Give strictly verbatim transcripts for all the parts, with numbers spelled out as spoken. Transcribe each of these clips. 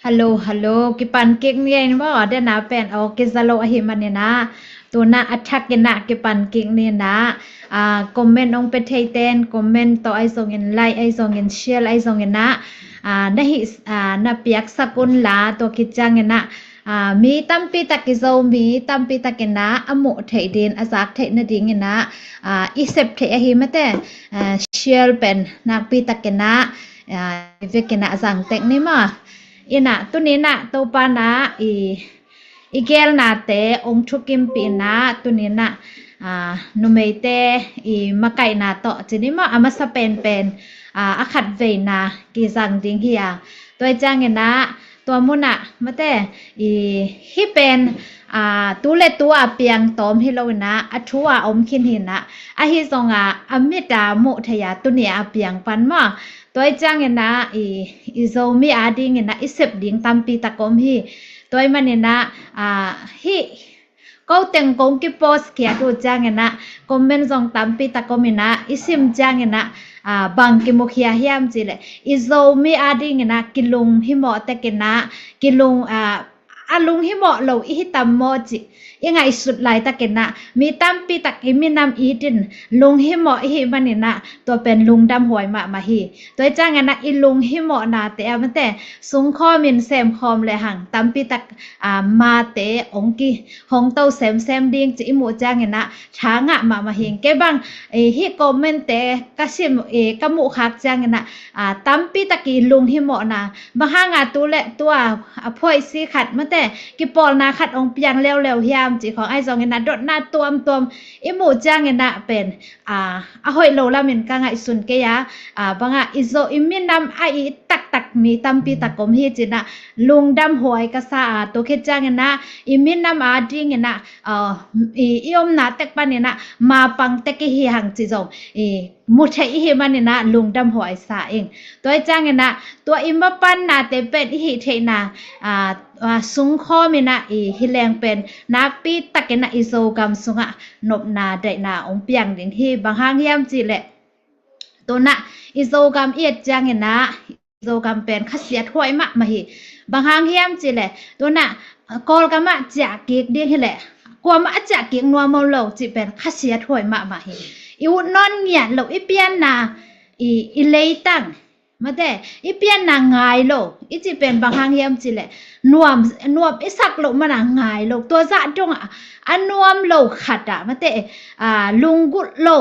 Hello, hello, kipan kik ni ei maw, dena pen aw kiza lo ahi maninah, tuna a thak inah kipan kik ninah, a, comment ong pe thei ten comment tawh ahi zongin, like ahi zongin, share ahi zonginah, a, na hih, a, na piaksak unla, tua khit cianginah, a, mi tampi tak i Zomi tampi takinah a muh theih din a zak theih nadinginah, a, i sep theih ahi mate, a, share pen nakpi takinah, a, i vekinah a zang tek ni maw. Inah tuninah Topanah i, i gelnate ong thukimpih inah tuninah, a, numeite i makaihna tawh ci ni maw, a masa penpen, a, a khatveina kizang ding hi a. Tua hi cianginah tua munah mate i, hih pen, a, tu le tu a piang tawm hi loinah a thu a om khin hinah, ahi zonga a mit a muh thei a tuni a piang pan maw. Tua hi cianginah i, i Zomi a dinginah i sep ding tampi tak om hi. Tua hi maninah, a, hih ko teng kong kipost khiat uh cianginah comment zong tampi tak om inah i sim cianginah, a, bang kimukhia hiam cihleh i Zomi a dinginah kilung himawh tekinah kilung, a, a lunghimawh lo i hi tam maw cih i ngaihsut laitakinah mi tampi tak i minam itin lunghimawh i hi maninah tua pen lungdam huai mahmah hi. Tua hi cianginah i lunghimawhnate a mate sungkhawmin semkhawm lehang tampi tak, a, mate ong kihong to semsem ding cih i muh cianginah tha ngah mahmah hing. Kei bang, e, hih comment-te ka sim, e, ka muh khak cianginah, a, tampi tak i lunghimawhna, bang hanga tu le tu a, a phuaisi khat mate kipawlna khat ong piang leuleu hiam cih khawng ahi zonginah dotna tuamtuam i muh cianginah pen, a, a hoih lo lamin ka ngaihsun kei a, a, banga i Zo i minam a i taktak mi tampi tak om hi cinah lungdam huai ka sa a, tua khit cianginah i minam a dinginah, a, i, i omna tek paninah mapang tek i hi hang ci zong i mu thei i hi maninah lungdam huai sa ing. Tua hi cianginah tua i mapannate pen i hih theihna, a, a, sungkhawminah i hi leng pen nakpi takinah i Zogam sungah nopna daihna ong piang ding hi. Bang hang hiam cihleh tunah i Zogam i et cianginah i Zogam pen khasiat huai mahmah hi. Bang hang hiam cihleh tunah Kawlgamah ciah kik ding hileh kuamah a ciah kik nuam om lo cih pen khasiat huai mahmah hi. I ut nawn ngiat lo i pianna i, i leitang mate i pianna ngai lo i cih pen bang hang hiam cihleh nuam, nuam i sak loh mana ngai lo, tua zah dongah a nuam lo khatah mate, a, lunggulh lo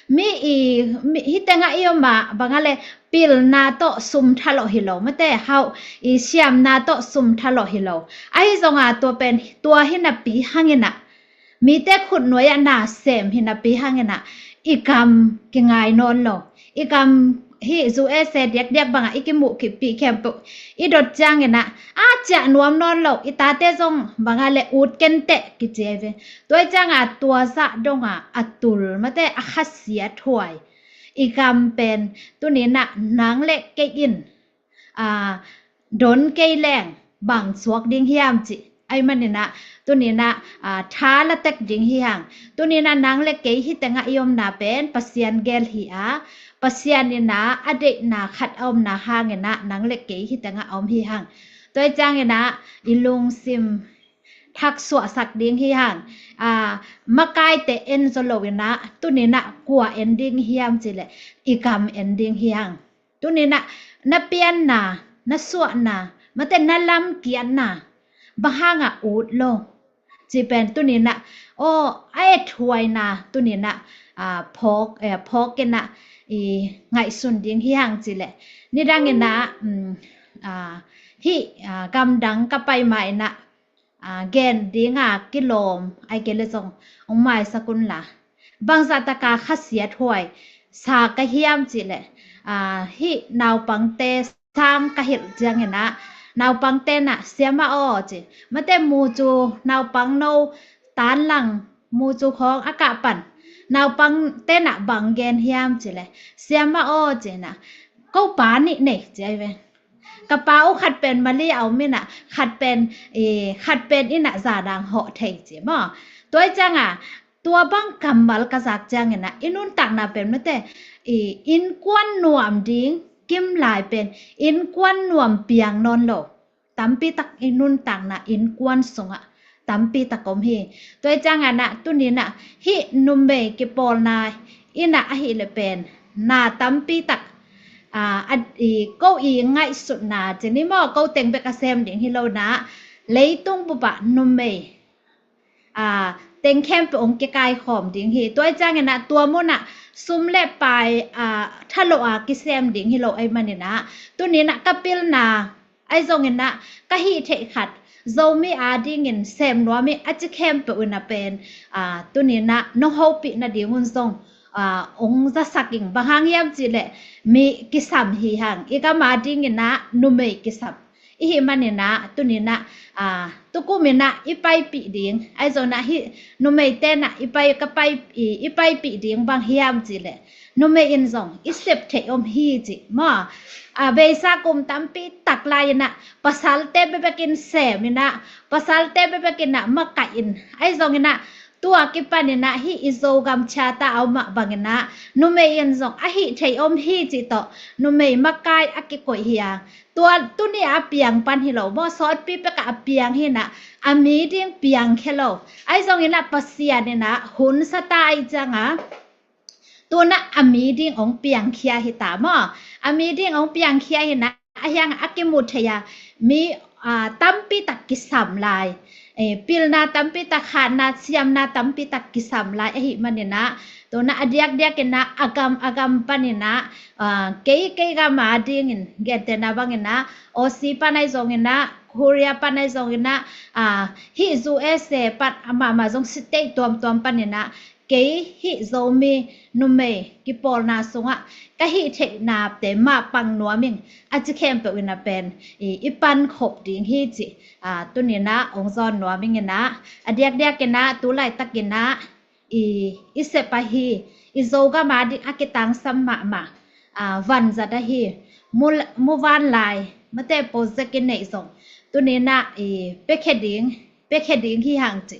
mi i, mi, hih tengah i omah banga le pilna tawh sum thalawh hi lo mate, hauh i siamna tawh sum thalawh hi lo. Ahi zonga tua pen tua hi napi hanginah mite khutnuai-ah na sem hi napi hanginah i gam kingai nawn lo. I gam hih U S A diakdiak bangah i kimuh kipih khempeuh i dot cianginah a ciah nuam nawn lo, i tate zong banga le ut kenteh kici ahi ve. Tua hi cianga tua zah donga a tul mate a khasiat huai i gam pen tuninah nang le kei in, a, don kei leng bang suak ding hiam cih ahi maninah tuninah, a, tha la tek ding hi hang. Tuninah nang le kei hih tengah i omna pen Pasian gel hi a, Pasian inah a deihna khat a omna hanginah nang le kei hih tengah a om hi hang. Tua hi cianginah i lungsim thak suahsak ding hi hang. A, makaite en zaw loinah tuninah kua en ding hiam cihleh i gam en ding hi hang. Tuninah na pianna, na suahna mate na lamkiatna bang hangah ut lo cih pen tuninah aw a ethuaina tuninah, a, phawk, e, phawk inah i ngaihsun ding hi hang cihleh nidanginah, um, a, hih, a, gamdang ka pai ma inah, a, gen dinga kilawm ai kei le zong ong maisak unla. Bangzah taka khasiat huai sa ka hiam cihleh, a, hih naupangte sang ka hilh cianginah naupangte nah siama aw ci mate mu cu naupang no tanlang mu cu khawng a kah pan naupangte nah bang gen hiam cihleh siama aw cinah ko pa nih nei ci ahi ve. Ka pa uh khat pen Mali a om inah khat pen, e, khat pen inah zadang hawh thei ci maw. Tua hi cianga tua bang kammal ka zak cianginah i nuntakna pen mate i innkuan nuam ding kimlai pen innkuan nuam piang nawn lo. tampi tak i nuntakna innkuan sungah tampi tak om hi. Tua i ciangin ah tuni-in ah hih numei kipawlna in ah ahih leh pen na tampi tak, aa, a, i, ko i ngaihsutna ci ni maw, ko teng bek a sem ding hi lo-in ah leitung bup ah numei, aa, teng khempeuh hong kikaikhawm ding hi. Tua i ciangin ah tua mun ah sum le pai, aa, tha lo a kisem ding hi lo ahih manin ah tuni-in ah ka pilna ahi zongin ah ka hih theih khat Zomi adingin sem nuam ing a ci khempeuh in ah pen, aa, tuni-in ah nong hopih nadingun zong, aa, hong zasak ing. Bang hang hiam cih leh mi kisam hi hang, i gam adingin ah numei kisam i hih manin ah tuni-in ah, aa, tukum in ah i paipih ding ahi zongin ah hih numeite in ah i pai, ka pai, i, i paipih ding bang hiam cih leh numei in zong i sep theih om hi ci maw. A, beisa kum tampi tak lai-in ah pasalte bekbek in sem in ah, pasalte bekbek in ah makaih in, ahi zongin ah tua kipanin ah hih i Zogam Charter a om mah bangin ah numei in zong a hih theih om hi cih tawh numei makai a kikoih hi a. Tua tuni a piang pan hi lo maw, sawtpi pek ah a piang hi-in ah a mi ding piangkhia lo. Ahi zongin ah Pasian in ah hun sa ta ahih ciangin ah tu-in ah a mi ding hong piangkhia hi ta maw. A mi ding hong piangkhia hi-in ah a hiang a kimu thei a mi, aa, tampi tak kisam lai. E, pilna tampi tak, hatna siamna tampi tak kisam lai ahih manin ah tu-in ah a diakdiakin ah a gam a gam panin ah, aa, kei, kei gam adingin gentehna bangin ah Aussie pan ahi zongin ah, Korea pan ahi zongin ah, aa, hih U S A pan amah mah zong state tuamtuam panin ah kei hih Zomi numei kipawlna sungah ka hih theih nate mah pang nuam ing a ci khempeuh in ah pen i, i pankhop ding hi ci, aa, tuni-in ah hong zawn nuam ing in ah a diakdiakin ah tu laitakin ah i, i sep ahi i Zogam ading a kitangsam mahmah, aa, vanzat ahi mu, muvanlai mate project i neih zong tuni-in ah i piakhia ding, piakhia ding hi hang ci.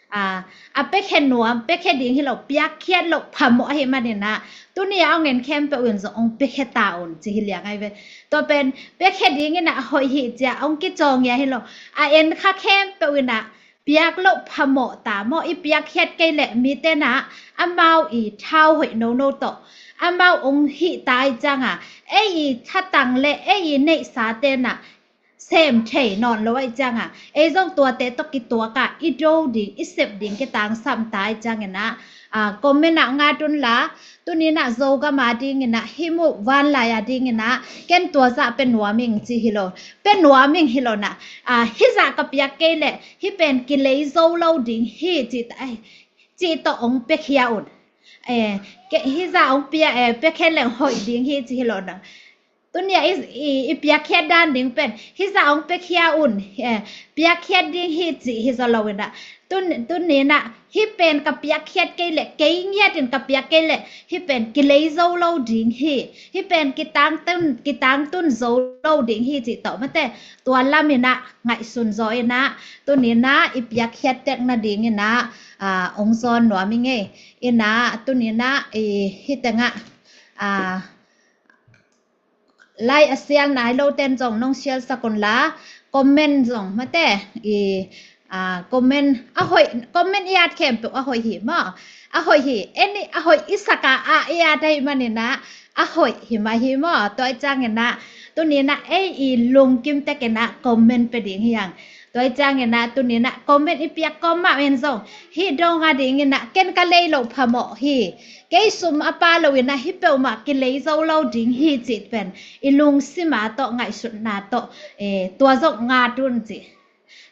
Aa, a piakhia nuam, piakhia ding hi lo, piakkhiat loh phamawh ahih manin ah tuni a hong en khempeuh in zong hong piakhia ta un ci hi liang ahi ve. Tua pen piakhia dingin ah a hoih hi ci-a hong kicawngia hi lo. A en kha khempeuh in ah piak loh phamawh ta maw, i piakkhiat kei leh mite in ah amau i thau hoih nono tawh amau hong hih ta ahih ciangin ah ei i thatang le ei i neihsate in ah sem thei nawn lo ahih ciangin ah ei zong tuate tawh kituak a i do ding, i sep ding kitangsam ta ahih ciangin ah, aa, comment ah ngat un la, tuni-in ah Zogam adingin ah hih muvanlai adingin ah ken tua zah pia nuam ing ci hi lo, pia nuam ing hi lo-in ah, aa, hih zah ka piak kei leh hih pen kilei zo lo ding hi ci ta, ai, ci tawh hong piakhia un. E, ke, hih zah hong pia, e, piakhia leng hoih ding hi ci hi lo-in ah tuni a i, i, i piakkhiat dan ding pen hih zah hong piakhia un, eh, piakkhiat ding hi cih hi zaw lo-in ah tun, tuni-in ah hih pen ka piakkhiat kei leh, kei ngiatin ka piak kei leh hih pen kilei zo lo ding hi, hih pen kitangtun, kitangtun zo lo ding hi cih tawh mate tua lamin ah ngaihsun zaw-in ah tuni-in ah i piakkhiat tek nadingin ah, ah, hong zawn nuam ing ei. In ah tuni-in ah i, hih teng ah, ah, like a share nai lote'n zong nong share sak un la, comment zong mate i, aa, comment a hoih, comment i at khempeuh a hoih hi maw, a hoih hi, any a hoih i sak a, a i at ahih manin ah a hoih hi mah hi maw. Tua ahih ciangin ah tuni-in ah ei i lungkim tekin ah comment pia ding hi hang. Tua ahih ciangin ah tuni-in ah comment i piak kawm mah en zong hih dong adingin ah ken ka lei loh phamawh hi, kei sum a pha lo-in ah hih peuhmah kilei zo lo ding hi cih pen i lungsim a tawh ngaihsutna tawh, eh, tua zong ngat un ci.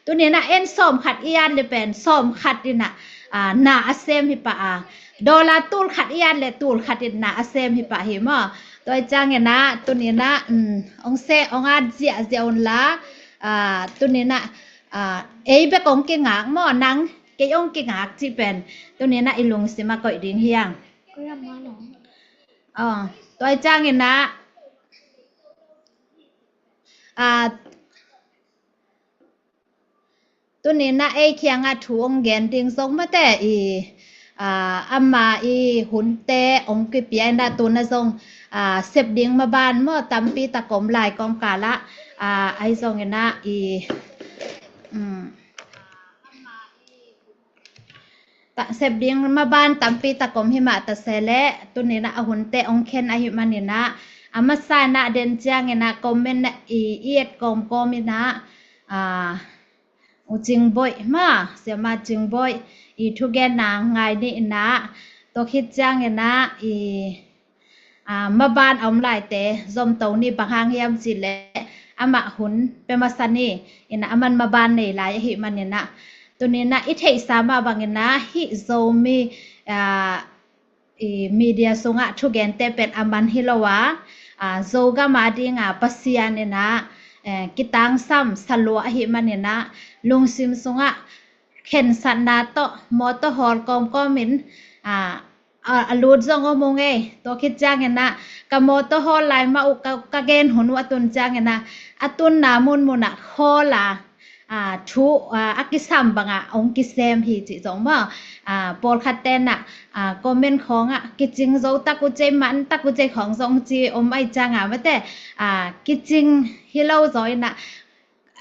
Tuni-in ah en sawmkhat i at leh pen sawmkhat in ah, ah, na a sem hi pah a, dollar tulkhat i at leh tulkhat in na a sem hi pah hi maw. Tua ahih ciangin ah tuni-in ah, um, hong se, hong at ziahziah un la, ah, tuni-in ah, ah, ei bek hong kingak maw, nang kei hong kingak cih pen tuni-in ah i lungsim ah koih ding hi hang. Aw, tua ahih ciangin ah, ah, tuni-in ah ei kiangah thu hong gen ding zong mate i, Aa, ama i hunte ong kipia ina tuna zong, aa, sep ding maban maw tampi tak om lai kawmkal ah, aa, ahi zong ina i, um, ta, sep ding maban tampi tak om hi mah ta se leh, tuni ina a hunte ong khen ahi man ina, a masa ina den ciang ina comment i, i et kawmkawm ina, aa, U Cingboih ma, Siama Cingboih i thugenna ngai ni ina, tua khit ciang ina i, aa, maban a om laite zomto ni, bang hang hiam cih leh amah hun pia masa ni ina, aman maban nei lai ahi man ina, tuni ina i theihsa mah bang ina hih Zomi, aa, i media sungah thugente pen a man hi lo a, aa, Zogam a dinga Pasian ina, eh, kitangsam salua ahi man ina, lungsim sungah khensatna tawh mawtaw hawl kawmkawm in, aa, a, a lut zong om ung ei. Tua khit ciang ina ka mawtaw hawl lai mah uh ka, ka gen hun uh a tun ciang ina, a tunna munmun ah hawl a, aa, thu, aa, a kisam banga ong kisem hi cih zong maw. Aa, pawlkhat ten ah, aa, comment khawng ah kicing zo tak uh cei, man tak uh cei khawng zong ci om ahi ciang a mate, aa, kicing hi lo zaw ina,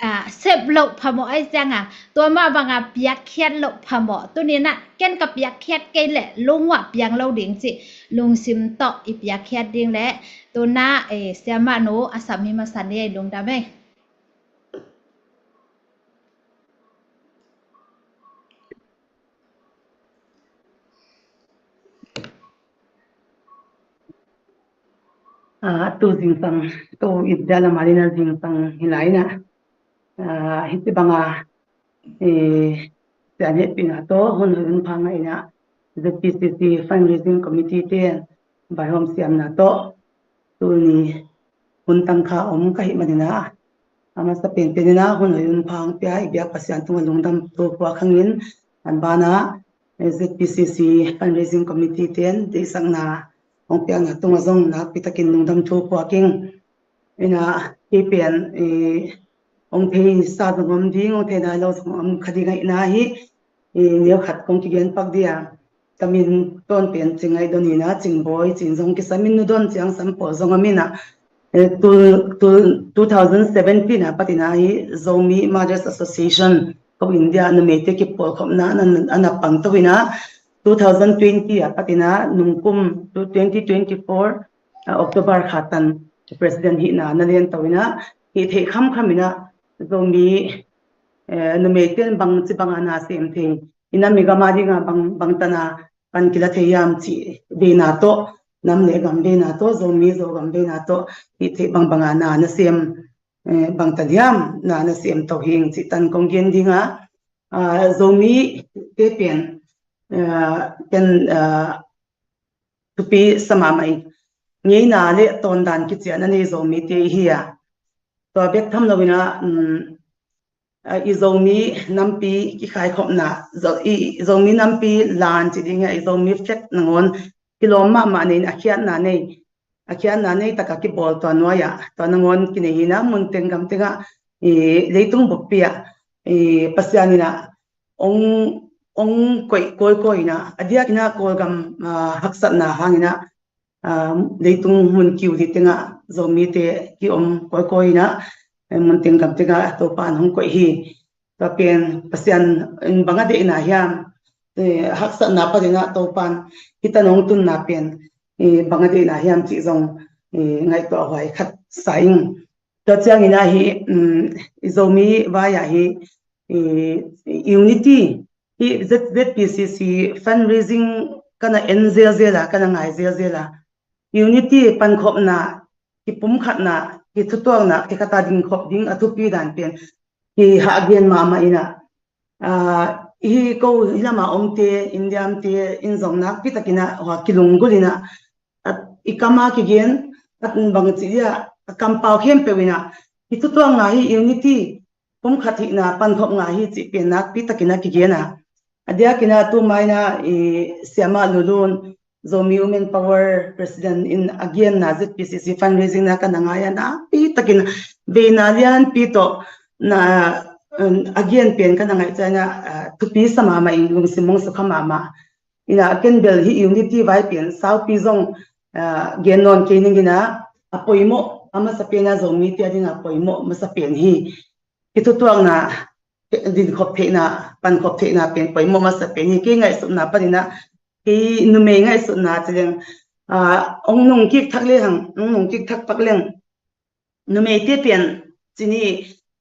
aa, sep loh phamawh ahi ciang a, tua mah banga piakkhiat loh phamawh. Tuni ina ken ka piakkhiat kei leh lungua piang lo ding cih lungsim tawh i piakkhiat ding leh, tuna, eh, Siama nu a sam hi masa ni ei, lungdam ei. Aa, tu zingsang, tu India lam a dingin a zingsang hi lai ina, aa, hih ci banga, eh, Sian hehpihna tawh hun hoih hun pha ngah ina, Z P C C Fundraising Committee ten vaihawm siamna tawh tuni hun tangkha om ka hih man ina, a masa pen pen ina hun hoih hun pha ong pia i biak Pasian tungah lungdam thu phuak hangin, an bana, eh, Z P C C Fundraising Committee ten deihsakna ong piakna tungah zong nakpi takin lungdam thu phuak ing. Ina, kei pen, eh, ong theisa zong om ding, ong thei nai lo zong om kha ding ahi ina hi, eh, neu khat kong kigen pak dia. Ka min tawn pen Cing Ngaih Don ina, Cingbawi ci-in zong kisam in, Nu Don Ciang Sam pawl zong om ina, eh, tu, tu, two thousand seventeen a pat ina hi Zomi Mothers Association, ko India numeite kipawlkhopna ana, ana pangto ina, two thousand twenty a pat ina nungkum, tu, twenty twenty-four, ah, October kha tan President hihna na lianto ina, hih theih khamkham ina Zomi, eh, numeite in bangci banga na sem thei, i nam i gam a dinga bang, bangtan a pan kila thei hiam cih veina tawh, nam le gam veina tawh, Zomi Zogam veina tawh, hih theih bangbanga na na sem, eh, bangtan hiam na na sem to hing cih tan kong gen ding a, ah, Zomite pen, ah, ken, ah, thupi sa mahmah ing. Ngeina le tawndan kician a nei Zomite i hi a, tua bek tham lo ina, um, ah, i Zomi nampi kikhaikhopna, Zo-, i, i Zomi nampi lan ci ding hi a, i Zomi flag nangawn kilawm mahmah nei in, a khiatna nei, a khiatna nei taka kibawl tua nuai ah, tua nangawn kinei hi ina, mun teng gam tengah, i leitung buppi ah, i Pasian ina ong, ong koih kawikawi ina, a diak ina Kawlgam, ah, haksatna hang ina, ah, leitung mun kiu li tengah Zomite kiom kawikawi ina, eh, mun teng gam tengah Topan hong koih hi. Tua pen Pasian in bang a deihna hiam, eh, haksatna pat ina Topan hih tan hong tunna pen, eh, bang a deihna hiam cih zong, eh, ngaihtuah huai khat sa ing. Tua ciang ina hi, um, i Zomi vai ah hi, i, i Unity, hi Z-, Z P C C fundraising ka na en zelzel a, ka na ngai zelzel a. Unity pankhopna, kipumkhatna, kithutuakna, kikhat a dingkhop ding a thupi dan pen kihahgen mahmah ina, ah, hi ko hi lama omte, India omte in zong nakpi tak ina hua kilunggulh ina, a, i kam a kigen, a, bangci dia, a kampau khempeuh ina, i thutuakna hi Unity, pumkhat hihna pankhop ngah hi cih pen nakpi tak ina kigen a. A diak ina tu ma ina i Siama Lulun, Zomi Women Power President in a genna Z P C C fundraising na ka na ngai a, nakpi tak ina veina lianpi tawh na, um, a gen pen ka na ngaih ciang ina, ah, thupi sa mahmah ing, lungsim hong sukha mahmah. Ina ken bel hih unity vai pen saupi zong, ah, gen nawn kei ning ina, a poimawh, a masa pen a Zomite a ding a poimawh masa pen hi. Kithutuakna, dinkhop theihna, pankhop theihna pen poimawh masa pen hi. Kei ngaihsutna pan ina, kei numei ngaihsutna ci leng, ah, ong nungkik thak le hang, ong nungkik thak pak leng, numeite pen ci ni,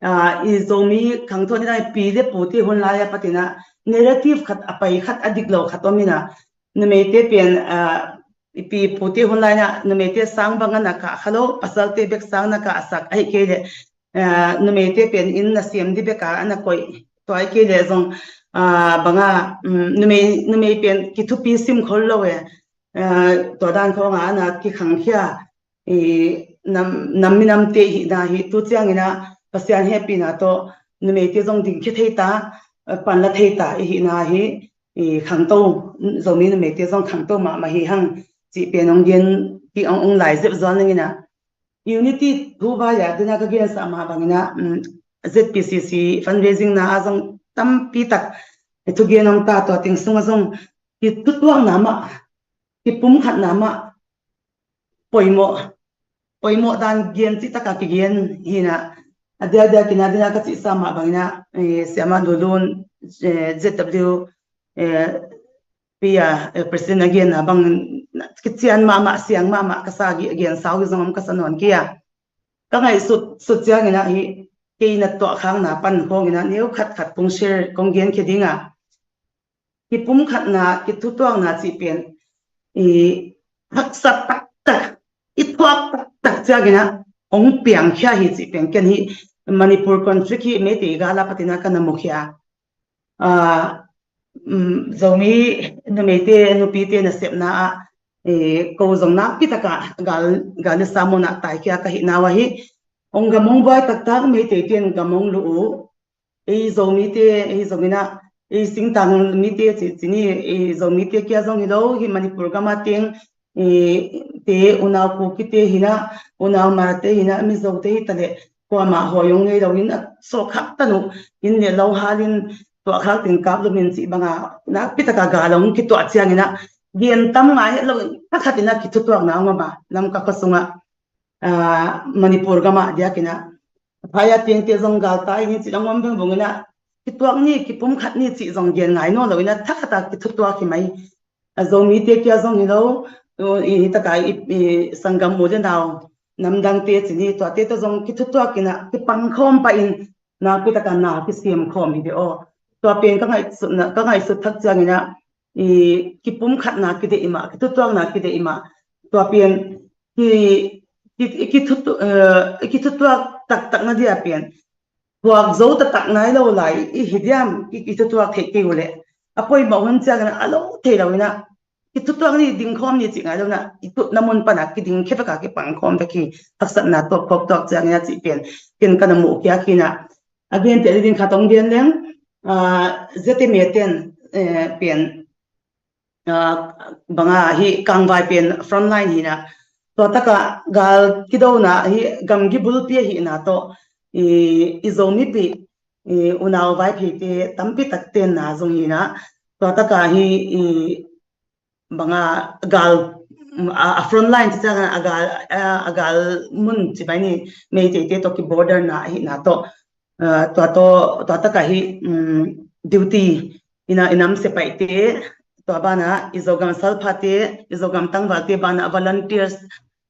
ah, i Zomi khangthuan ina, i pi le pute hun lai a pat ina, narrative khat a pai khat a dik lo khat om ina, numeite pen, ah, i pi pute hun lai ina, numeite sang bang a na kah kha lo, pasalte bek sang na kahsak, ahih kei leh, ah, numeite pen inn na siam di bek a, a na koih, tua ahih kei leh zong, ah, bang a, um, numei, numei pen kithupi sim khol lo e, ah, tua dan khawng a, a na kikhangkhia, i nam, nam minamte i hihna hi, tu ciang ina Pasian hehpihna tawh numeite zong dingkhia thei ta, eh, panla thei ta i hihna hi, i khangto, Zomi numeite zong khangto mahmah hi hang cih pen ong gen, ki ong, ong lai zep zual ning ina. Unity thu vai a dina ka gensa mah bang ina, um, Z P C C fundraising na a zong tampi tak thugen om ta, tua teng sung a zong kithutuakna mah, kipumkhatna mah, poimawh, poimawh dan gen cih taka kigen hi ina, a diakdiak ina dina ka cihsa mah bang ina, eh, Siama Lulun, eh, Z W, eh, pi a, eh, president a genna bang kician mahmah, siang mahmah ka sa, gen sau hi zong om ka sa nawn kei a. Ka ngaihsut, sut ciang ina hi, kei na tuahkhakna pan khawng ina neu khat khat kong share, kong genkhia ding a. Kipumkhatna, kithutuakna cih pen i haksa taktak, i thuak taktak ciang ina ong piangkhia hi cih pen ken hi Manipur conflict hi Meitei gal a pat ina ka na mukhia. Ah, um, Zomi numeite, nupite nasepna ah, eh, ko zong nakpi taka gal, gal le sa mun ah taikhia ka hihna uh ahi. Ong gam ong buai taktak, Meiteite in gam ong luh uh. Ei Zomite, ei zong ina, ei singtang mite ci, ci ni, ei Zomite kia zong hi lo, hi Manipur gam a teng, eh, te unau Kukite hi ina, unau Hmarte hi ina, Mizote hi ta leh, kuamah hawi ong ngei lo in a sawkkhak tan uh, inn le lo hal in, tuahkhak ding kap lum in cih bang a, nakpi taka gal ong kituah ciang ina, gen tam ngai het lo in, thakhat ina kithutuakna ong om a, Lamka khua sung ah, ah, Manipur gam a diak ina, phai a tengte zong gal ta ing cih ong om vengvung ina, kituak ni, kipumkhat ni cih zong gen ngai nawn lo ina, thakhat a kithutuak hi mai. A Zomite kia zong hi lo, i, hi taka i, i sanggam u le nau, namdangte ci ni, tuate tawh zong kithutuak ina, kipangkhawm pah in, nakpi taka na kisiamkhawm hi ve aw. Tua pen ka ngaihsutna, ka ngaihsut thak ciang ina, i, kipumkhatna kideih mah, kithutuakna kideih mah. Tua pen, ki, ki, i kithutu-, eh, i kithutuak taktak na dia pen, thuak zo taktak nai lo lai i hi diam, i, i thutuak theih kei uh leh, a poimawh hun ciang ina a lo thei lo ina, i thutuak ni, dingkhawm ni cih ngai lo ina, i tutna mun pan a kidingkhia vek a, kipangkhawm vek hi, haksatna tuak khawk tuak ciang ina cih pen ken ka na muh kia kina. A genteh ding khat ong gen leng, ah, Z M A ten, eh, pen, ah, bang a hi, kangvai pen frontline hi ina, tua taka gal kidona hi gamgi bulpi ahihna tawh, i, i Zomipih, i unau Vaipheite tampi tak tenna zong hi ina, tua taka hi, i, bang a gal, a, a frontline ci ciang a gal, a, a gal mun ci mai ni, Meiteite tawh ki border na ahihna tawh, ah, tua tawh, tua taka hi, um, duty ina, i nam sepaihte, tua ban a i Zogam salphate, i Zogam tangvalte ban a volunteers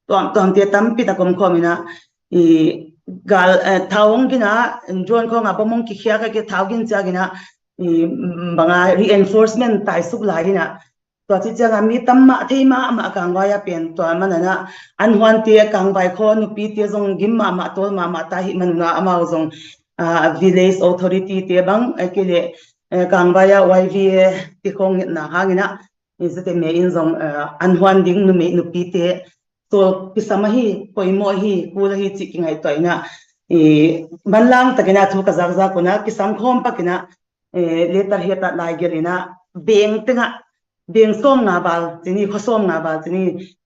tuamtuamte tampi tak om khawm ina, i gal, eh, thau ong gin a, drone khawng a bom ong kikhiak a, ki thau gin ciang ina, i, mm, bang a reinforcement taisuk lai ina, tua ci ciang a mi tam mah thei mahmah kangvai a pen, tua man ina an huante, kangvai khaw nupite zong gim mahmah, tawl mahmah ta hi man ina, amau zong, ah, village authority te bang, eh, kei leh, eh, kangvai a Y V A te khawng ngetna hang ina, i Z M A in zong, eh, an huan ding numei nupite, tua kisam ahi, poimawh ahi, kul ahi cih kingaihtuah ina, i, manlang tak ina thu ka zakzak uh ina, kisam khawm pak ina, eh, letter head ah lai gelh ina, beng teng ah, beng sawm nga val ci ni, khua sawm nga val ci ni,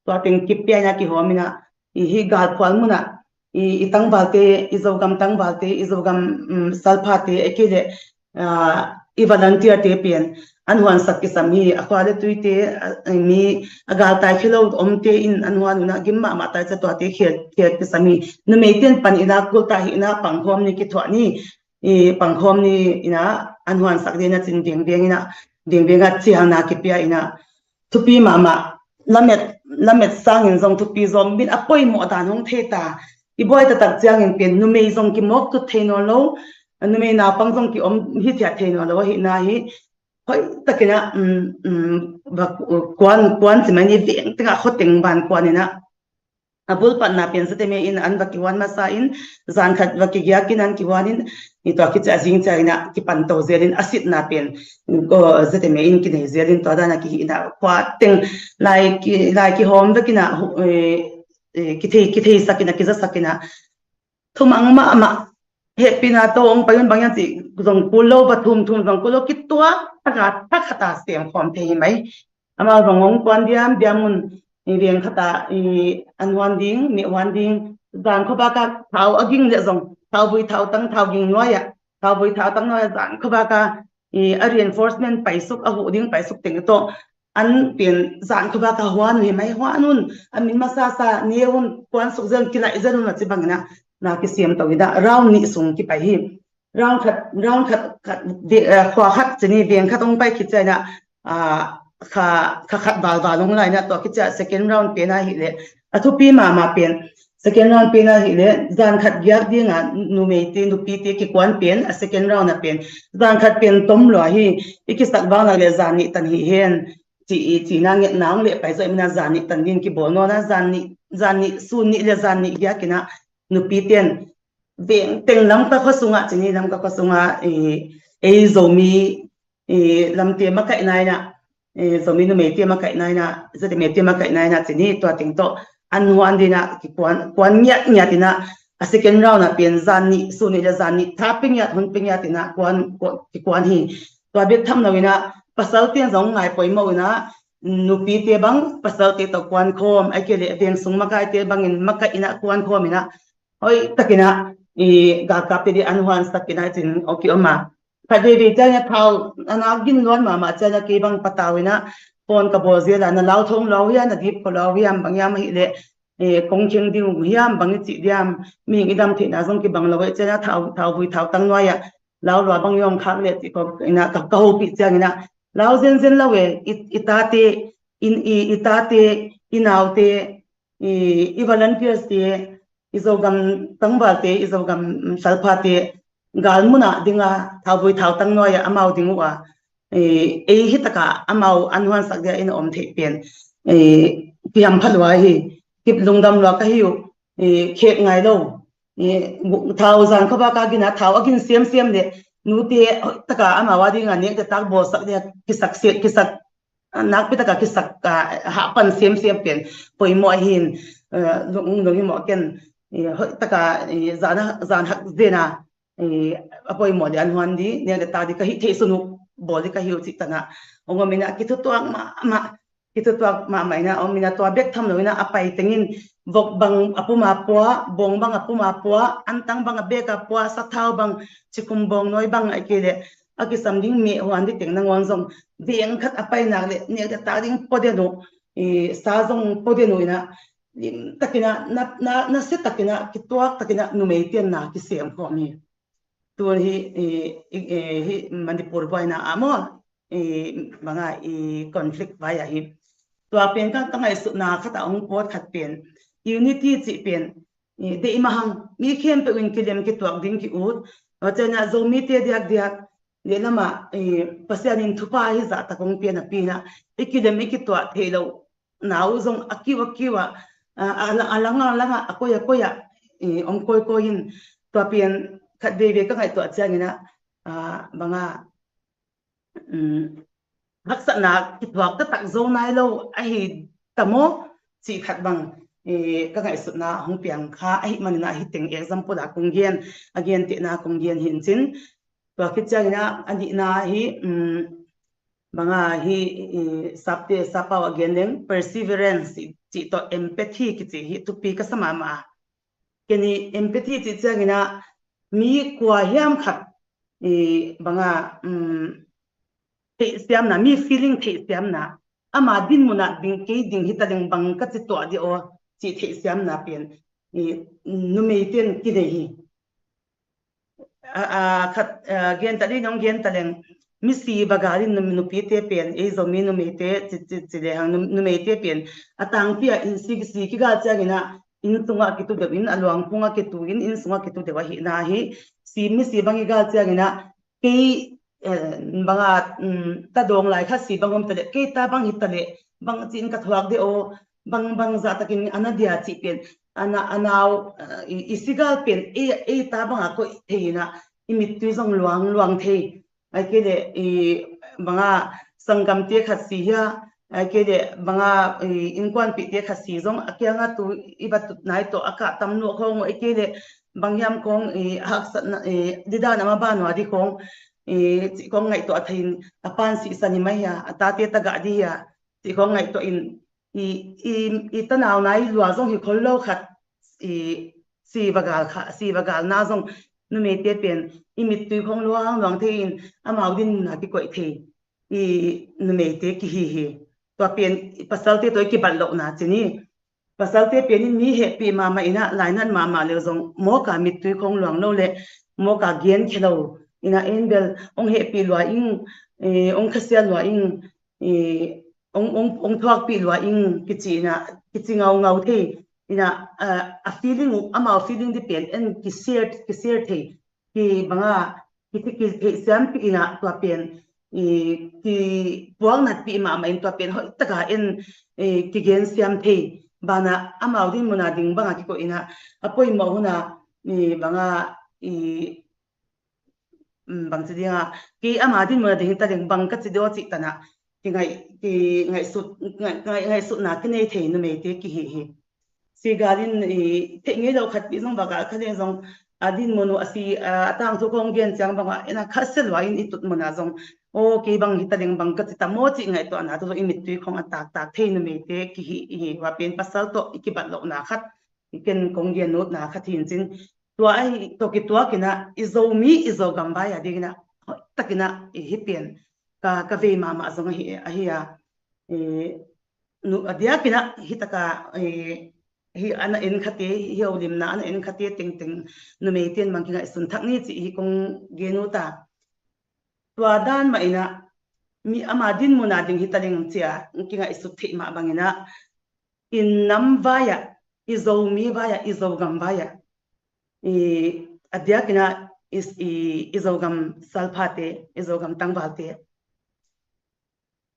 tua teng kip pia ina kihawm ina, i, hi galphual mun ah, i, i tangvalte, i Zogam tangvalte, i Zogam, um, salphate, a kei leh, ah, i volunteerte pen, an huansak kisam hi. A khua le tuite, a, mi a galtai khia lo omte in an huan uh inah gim mahmah tai cia, tuate khel, khel kisam hi. Numeite in pan i lak kul ta hi inah pangkhawm ni, kithuah ni, i pangkhawm ni inah an huansak ding a cin vengveng inah, vengveng a ciangna kipia inah thupi mahmah. Lamet, lamet sangin zong thupi, Zomi in a poimawh dan hong thei ta. I buai taktak ciangin pen numei zong kimawk tut thei nawn lo, numei naupang zong kiom hithiat thei nawn lo ahihna hi hoih takin ah, um, um, va, kuan, kuan ci mai ni, veng tengah khuateng van kuan inah, a bulpatna pen ZMA in an va kihuan masa in, zan khat va kigiak in an kihuan in, i tua kici a zing ciang inah kipanto zel in a sitna pen, uh, ZMA in kinei zel in tua dan a kihihna khuateng lai ki, lai kihawm vek inah, uh, eh, eh, kithei, kitheisak inah, kizasak inah, thumang mahmah, hehpihna to hong pai un bang hiam cih zong kul lo, va thum thum zong kul lo, kituak taka, thak khata sem khawm thei hi mai. Amau zong hong kuan diam diam un, i veng khata, i an huan ding, meh huan ding, zan khuabaka thau a ging leh zong, thauvui thautang, thau ging nuai ah, thauvui thautang nuai ah zan khuabaka, i a reinforcement paisuk, a huh ding paisuk teng tawh, an pen zan khuabaka huan uh hi mai, huan un, a min masasa ne un, kuan suk zel, kilaih zel un a ci bang inah, na kisiam to inah, round nih sung kipai hi. Round khat, round khat, khat, ve-, eh, khua khat ci ni, veng khat hong pai khit ciang inah, ah, kha, kha khat valval hong lai inah, tua kici a second round pen ahih leh, a thupi mahmah pen, second round pen ahih leh, zan khat giak ding a numeite, nupite kikuan pen, a second round a pen, zan khat pen tom lua hi, i kisak vang lak leh zan nih tan hi hen, ci, i cina ngetna hong leh pai zawh i min a zan nih tan ding kibawl nawn a, zan nih, zan nih, sun nih leh zan nih giak inah nupite in veng teng Lamka khua sungah ci ni, Lamka khua sungah, i, ei Zomi, i, lamte makaihna inah, i, Zomi numeite makaihna inah, ZMA te makaihna inah ci ni, tua teng tawh an huan ding inah kikuan, kuan ngiat ngiat inah, a second round a pen zan nih, sun nih leh zan nih, tha pia ngiat, hun pia ngiat inah kuan, kuan, kikuan hi. Tua bek tham lo inah, pasalte in zong ngai poimawh inah, nupite bang pasalte tawh kuan khawm, ahih kei leh veng sung makaite bangin makaih inah kuan khawm inah, hoih takin ah, i, galkapte ding an huansak inah cin hong kiom a. Khat veivei ciang inah thau a nak gin luan mahmah ciang inah kei bang patau inah phone ka bawl zel a, na lau thong lua uh hiam, na dip kho lua uh hiam, bang hiam ahih leh, eh, kong kheng ding uh hiam, bang i cih diam, mihing i dam theihna zong kibang lo ahih ciang inah thau, thauvui thautang nuai ah lau lua bang i om khak leh cih ko inah ka, ka hopih ciang inah lau zenzen lo e, i, i tate, i, i, i tate, i naute, i, i volunteers te, i Zogam tangvalte, i Zogam, mm, salphate, galmun ah ding a, thauvui thautang nuai ah amau ding uh a, i, ei hi taka amau an huansak dia in a om theih pen, i, kihampha lua hi, kip lungdam lua ka hi uh, i, khek ngai lo, i, thau zan khuabaka gin a, thau a gin siamsiam leh nute hoih taka amau a ding a nek le tak bawlsak dia kisak se, kisak, a, nakpi taka kisak, a, hahpan semsem pen poimawh ahi in, a, lung, lunghimawh ken, i, hoih taka, i, zan, zan hak zen a, i, a poimawh ding an huan ding, nek le tak ding ka hih theih sun uh bawl ding ka hi uh cih tan ah hong om in ah, kithutuak mahmah, kithutuak mahmah in ah om in ah, tua bek tham lo in ah a pai teng in vok bang a pum a pua, bawng bang a pum a pua, antang bang a bek a pua, sathau bang, cikhum bawng nawi bang, ahih kei leh a kisam ding meh huan ding teng nangawn zong veng khat a pai nak leh nek le tak ding pua den uh, i, sa zong pua den uh in ah, lim takin ah, na, na, nasia takin ah, kituak takin ah numeite in na kisem khawm hi. Tun hi, i, i, i, hi Manipur buaina ah maw, i, bang a, i, conflict vai ah hi. Tua pen ka, ka ngaihsutna khat ah hong pawt khat pen, unity cih pen, i, deih mah hang, mi khempeuh in kilem kituak ding ki-ut. Tua ciang ah Zomite diakdiak, lehlam ah, i, Pasian in thupha hi zahtak hong pia napi in ah, i kilem i kituak theih loh na uh zong a kiu a kiu ah, a, a, a lang a lang ah, a koi a koi ah, i, om kawikawi in. Tua pen khat veivei ka ngaihtuah ciang in ah, a, bang a, um, haksatna kituak taktak zo nai lo ahi ta maw cih khat bang, i, ka ngaihsutna hong piang kha ahih manin ah, hih teng example ah kong gen, a gentehna kong gen hi in cin. Tua khit ciang in ah, a nihna hi, um, bang a hi, i, sapte, sappau a gen leng perseverance cih tawh empathy kici hi thupi ka sa mahmah a. Ken hi empathy cih ciang in ah mi kua hiam khat, i, bang a, um, theihsiamna, mi feeling theihsiamna, ama dinmun ah ding, kei ding hi taleng bang ka ci tuah dih aw cih theihsiamna pen i numeite in kinei hi. A, a, khat, a, gen ta dih nong gen ta leng, misi va gal in num-, nupite pen, ei Zomi numeite ci, ci, ci le hang num-, numeite pen a tangpi ah in si, si kigal ciangin ah inn sungah kitu deuh in, a luang phungah kitu in, inn sungah kitu deuh ahihna hi. Si, misi bang i gal ciangin ah kei, eh, banga, um, ta dawng lai kha si bang om ta leh, kei ta bang hi ta leh bang ci in ka thuak deuh aw, bang, bang zah takin a na dia cih pen, a na, a nau, eh, i, i si gal pen ei, ei ta banga koih thei in ah i mittui zong luang, luang thei. Ai kei leh i banga sanggamte khat si hia, ai kei leh banga i innkuanpihte khat si zong a kianga tu i va tut nai tawh a kah tam nuah khawng uh, ai kei leh bang hiam khawng i haksatna i didan a ma banua dih khawng i cih khawng ngaihtuah thei in a pan sihsan hi mai hia, a tate tagah dih hia cih khawng ngaihtuah in i, i, i tanau nai lua zong hi khol lo khat i si va gal kha, si va galna zong numeite pen i mittui khawng luang luang thei in amau dinmun ah kikoih thei i numeite kihi hi. Tua pen i pasalte tawh i kibat lohna ci ni. Pasalte pen in mi hehpih mahmah in ah lainat mahmah leh zong mawka mittui khawng luang lo leh mawka genkhia lo in ah en bel hong hehpih lua ing, eh, hong khasia lua ing, eh, hong, hong, hong thuakpih lua ing kici in ah, kici ngaungau thei in ah, ah, a feeling uh, amau feeling dih pen en kishare, kishare thei, ki banga, ki, ki theihsiampih in ah tua pen i kipuaknatpih mahmah in tua pen hoih taka en, eh, kigensiam thei. Banah amau dinmun ah ding banga kikoih in ah a poimawh hun ah i banga i, um, bang ci dinga, kei ama dinmun ah ding hi ta leng bang ka ci deuh aw cih tan ah kingaih, kingaihsut, ngai-, ngai-, ngaihsutna kinei thei numeite kihi hi. Si gal in i theih ngei lo khatpih zong va gal kha leng zong a dinmun uh a si, a, a tangthu khawng gen ciang bangah en a khasia lua in i tut mun ah zong aw kei bang hi ta leng bang ka ci ta maw cih ngaihtuahna tawh zong i mittui khawng a taktak thei numeite kihi hi. Tua pen pasal tawh i kibat lohna khat, i ken kong gen nutna khat hi in cin. Tua ahi tawh kituak in ah i Zomi i Zogam vai a ding in ah hoih takin ah i hi pen ka, ka vei mahmah zong ahi, ahi a. Eh, nu, a diakin ah hi taka, eh, hi a na en khate, hi holimna a na en khate tengteng numeite in bang kingaihsun thak ni cih hi kong gen uh ta. Tua dan mah in ah mi ama dinmun ah ding hi ta leng cia kingaihsut theih mah bangin ah i nam vai ah, i Zomi vai ah, i Zogam vai ah, i a diakin ah i, i, i Zogam salphate, i Zogam tangvalte,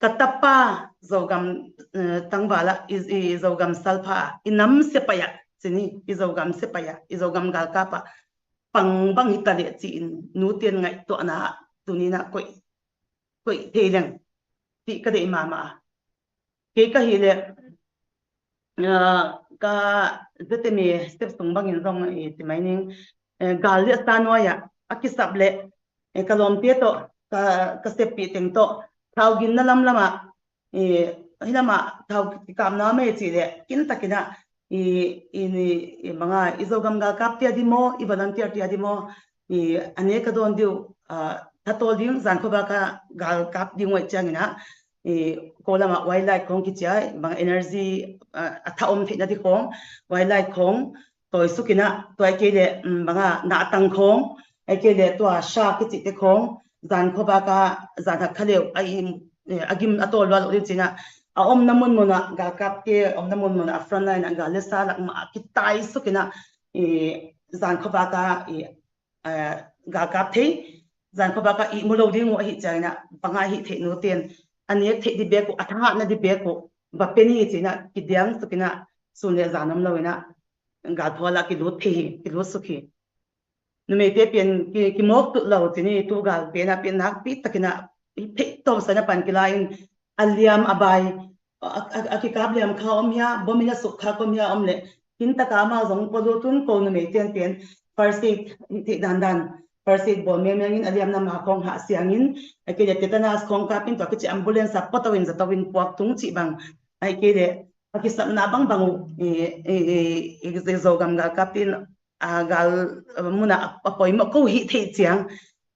ka tapa Zogam, eh, tangval ah, i, i Zogam salpha ah, i nam siapai ah, cini, i Zogam siapai ah, i Zogam galkap ah pang bang hi ta leh ci-in nute in ngaihtuahna ah tuni in ah koih, koih thei leng cih ka deih mahmah a. Kei ka hih leh, ah, ka Z M A step sung bangin zong i ti mai ning, eh, gal le sa nuai ah a kisap leh, eh, ka lawmte tawh, ka, ka seppih teng tawh thau ginna lamlam ah, eh, hi lam ah thau kikapna mei cih leh kintakin ah i, i, i banga i Zogam galkapte a di maw, i volunteerte a di maw, i a nek ka dawn dih uh, ah, thatawl ding, zan khuavak ah galkap ding uh ahih ciangin ah, i ko lam ah wildlife khawng kici a, bang energy, ah, a tha om theihna dih khawng, wildlife khawng tawisuk in ah, tua ahih kei leh, um, banga nahtang khawng, ahih kei leh tua shark kicihte khawng, zan khuavak ah, zan khat kha leh a im, eh, a gim a tawl lua loh ding ci-in ah, a omna munmun ah, galkapte omna munmun ah, a front line ah, gal le sa lak mah ah kitaisuk in ah, eh, zan khuavak ah, eh, eh, galkap thei, zan khuavak ah ihmu lo ding uh ahih ciangin ah, bang a hih theih nute in a nek theih dih beek uh, a thahatna dih beek uh va pia ni ci-in ah, kidiangsuk in ah, sun le zan om lo in ah, galphual ah kilut thei hi, kilutsuk hi. Numeite pen ki, kimawk tut lo cini, tu gal pen ah pen nakpi takin ah i pheihtawm sa-in a pan kila in, a liam a bai, a, a, a kikap liam kha om hia, bom in a suk kha om hia om leh, kintak a amau zong pua lut un. Ko numeite in pen first aid hih theih dandan, first aid bawl mengmeng in, a liamna ma khawng hah siang in, ahih kei leh tetanus khawng kap in, tua kici ambulance ah pua to in, za to in puak tung cih bang, ahih kei leh a kisapna bangbang uh, i, i, i, i Zogam galkapte in, a, gal, a, mun ah a poimawh ko hih theih ciang,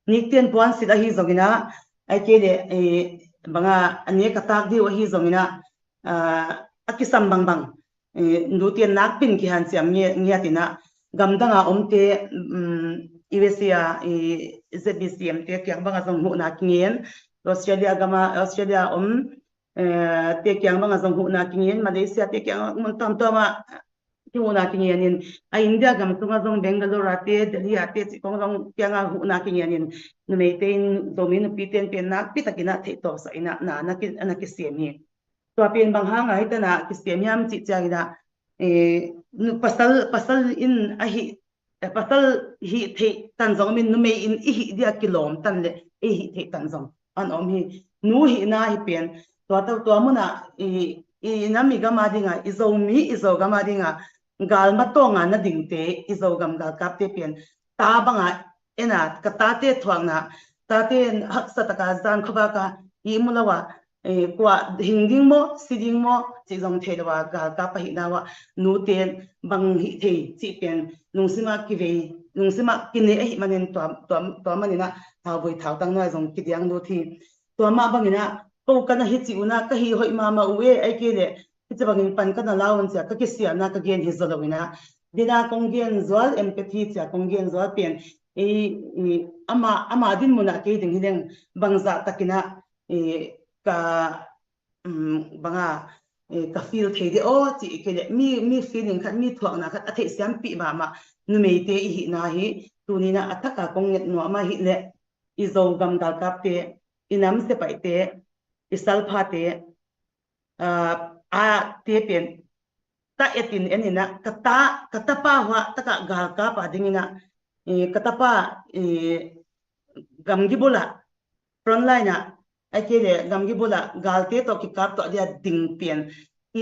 nikten puansilh ahi zongin ah, Ai kei le, eh, banga a nek a tak deuh ahi zongin ah, ah, a kisam bangbang, eh, nute nakpin kihanciam nge-, ngiat in ah, gamdanga omte, um, U S A, eh, Z B C M te kiang banga zong huhna kingen, Australia gama, Australia om, eh, te kiang banga zong huhna kingen, Malaysia te kiang mun tuamtuama kihuhna kingen in, a India gam sunga zong Bangalore a te, Delhi a te, ci kong zong kianga huhna kingen in, numeite in, Zomi nupite in pen nakpi takin ah theih tawpsa in ah na, na ki, na kisem hi. Tua pen bang hanga hi tana kisem hiam cih ciangin ah, eh, nu, pasal, pasal in ahi, eh, pasal hih theih tan zong om in, numei in i hih dia kilawm tan le ei hih theih tan zong an om hi. Nu hihna hi pen, tua, tua, tua munah i, i nam i gam a dinga, i Zomi, i Zogam a dinga, galmatawnga na dingte, i Zogam galkapte pen, ta banga ena, ka tate thuakna, tate haksa taka zan khuavaka i mu lo a, eh, kua hing ding maw, si ding maw, cih zong thei lo a, galkap ahihna uah, nute bang hih thei, cih pen, lungsimah kivei, lungsimah kinei ahih manin tua, tua, tua manin ah, thauvui thautang nuai zong kidiang lut hi. Tua mah bangin ah, ko ka na hi cih un ah, ka hi hoih mahmah uh e, ai kei le, hi ci bangin pan ka na la un cia, ka kisiamna ka gen hi zaw lo in ah, dina kong gen zual, empathy cia kong gen zual pen, i, i, ama, ama din munah kei ding hi leng, bangzah takin ah, i, ka, um, banga, eh, ka feel thei de aw, cih kei le, mi, mi feeling khat, mi thuakna khat, a theihsiampih mahmah, numeite i hihna hi, tuninah a taka kong nget nuam ahih le, i Zogam galkapte, i nam sepaihte, i salphate, ah, a te pen, ta etin eninah, ka ta, ka tapa hua, taka galkap a dinginah, eh, ka tapa, eh, gamgi bulah, frontline ah, ai kei le gamgi bulah galte tawh kikap tawh dia ding pian, i,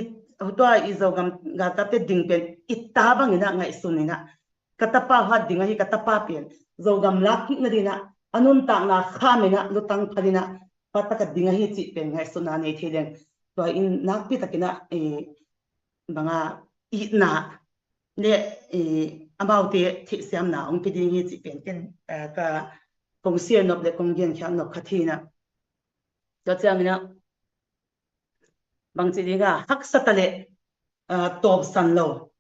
tua i Zogam galkapte ding pian, i ta banginah ngaihsun inah, ka tapa huat ding ahi, ka tapa pian Zogam lak kik nadinah, a nuntakna kham inah, lutang phalinah, pataka ding ahi cih pian ngaihsutna nei thei leng. Tua in nakpi takinah, eh, banga itna le, eh, amaute theihsiamna hong pia ding hi cih pen ken, eh, ka kong siar nop le kong genkhiak nop khat hi inah. Tua cianginah bangci dinga haksa ta le, eh, tawpsan lo,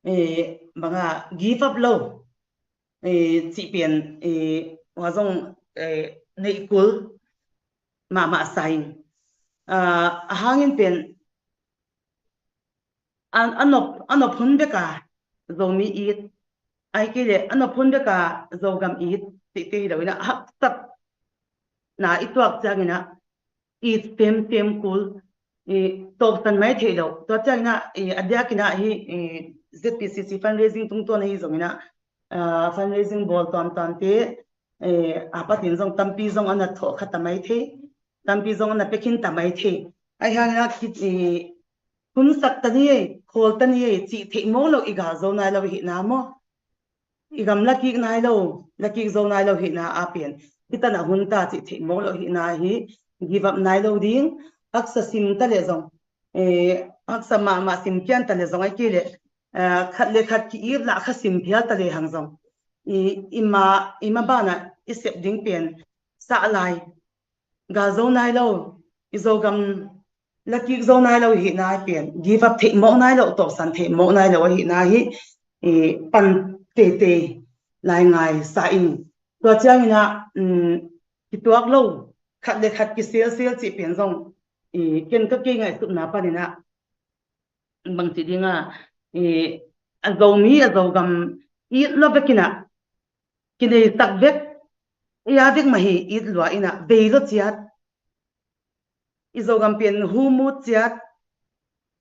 eh, banga give up lo, eh, cih pen, eh, hua zong, eh, neih kul mahmah sa in. Ah, a hangin pen a, a nop, a nop hun beka Zomi it, ai kei le a nop hun beka Zogam it, cihte hi lo inah, haksatna i tuak cianginah, it semsem kul, i tawpsan mai thei lo. Tua cianginah, i a diakinah hi, i Z P C C fundraising tungtawn ahi zonginah, ah, fundraising bawl tuamtuamte, eh, a patin zong tampi zong a na thawh kha ta mai thei, tampi zong a na pia khin ta mai thei. Ai hangin a khit, eh, hun sak ta ni ei, khawl ta ni ei, cih theih mawk lo i gal zo nai lo i hihna maw? I gam lakik nai lo, lakik zo nai lo hihna a pian. Hi tana hun ta cih theih mawk lo hihna hi, give up nai lo ding, haksa sim ta le zong, eh, haksa mahmah sim kian ta le zong ai kei le, eh, khat le khat ki-it lah kha sim phial ta le hang zong. I, i ma, i ma banah i sep ding pian sah lai. Gal zo nai lo, i Zogam lakik zo nai lo i hihna i pian. Give up theih mawk nai lo, tawpsan theih mawk nai lo a hihna hi, i pan teitei lai ngai sa in. Tua cianginah, um, kituak lo, khat le khat kiselsial cih pian zong, i ken ka kei ngaihsutna paninah, bangci dinga, i, a Zomi, a Zogam it lo vekinah, kineisak vek, i a vek mah hi it lua inah, vei lo ciat. I Zogam pian hu mut ciat,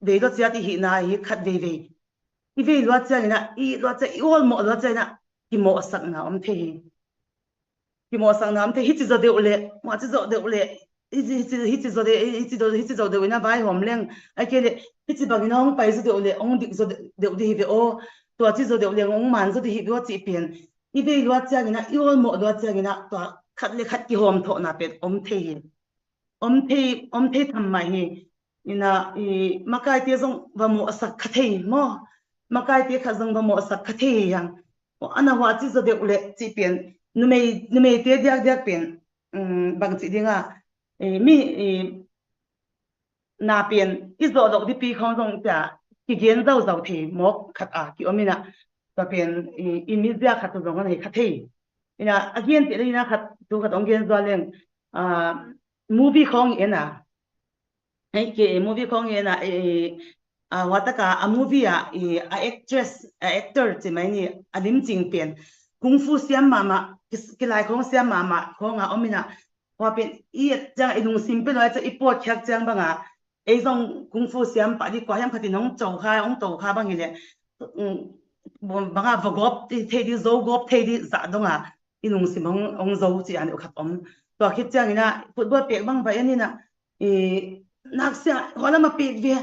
vei lo ciat i hihna hi khat veivei. I vei lua cianginah, i it lua ciat, i awlmawh lua cianginah, kimawhsakna om thei hi. Kimawhsakna om thei, hici zaw deuh le, muaci zaw deuh le, hici, hici, hici zaw deuh, hici zaw, hici zaw deuh ina vaihawm leng, ai kei le, hici bangina hong pai zaw deuh le, hong dik zaw deuh, deuh di hi ve aw, tuaci zaw deuh leng, hong man zaw di hi ve aw cih pian. I vei lua ciangina, i awlmawh lua ciangina, tua khat le khat kihawm thawhna pen om thei hi. Om thei, om thei tham mah hi. Ina, i makaite zong va mawhsak kha thei maw? Makaite khat zong va mawhsak kha thei hi hang. Ana huaci zaw deuh le cih pian, numei, numeite diakdiak pian, um, bang ci dinga, eh, mi, eh, na pen i zawh loh dipi khawng zong cia kigen zauzau thei mawk khat a ki om inah, tua pen i, i mizia khat tu zong a nei kha thei. Inah a gen teh le inah khat tu khat ong gen zual leng, ah, movie khawng i en a, hei ke movie khawng i en a, eh, ah, wataka a movie a, eh, a actress, a actor ci mai ni, a limcing pen kung fu siam mahmah, ki, kilai khawng siam mahmah khawng a om inah, hua pen i et ciang i lungsim pen hua ciang i pawtkhiak ciang banga ei zong kung fu siam pah di kua hiam khatin hong co kha, hong to kha bang hileh, um, banga vagawp thei di, zogawp thei di zah donga i lungsim hong, hong zo ci an uh khat om. Tua khit ciang inah football pek bang va en inah, i naksia hua lam a pek ve,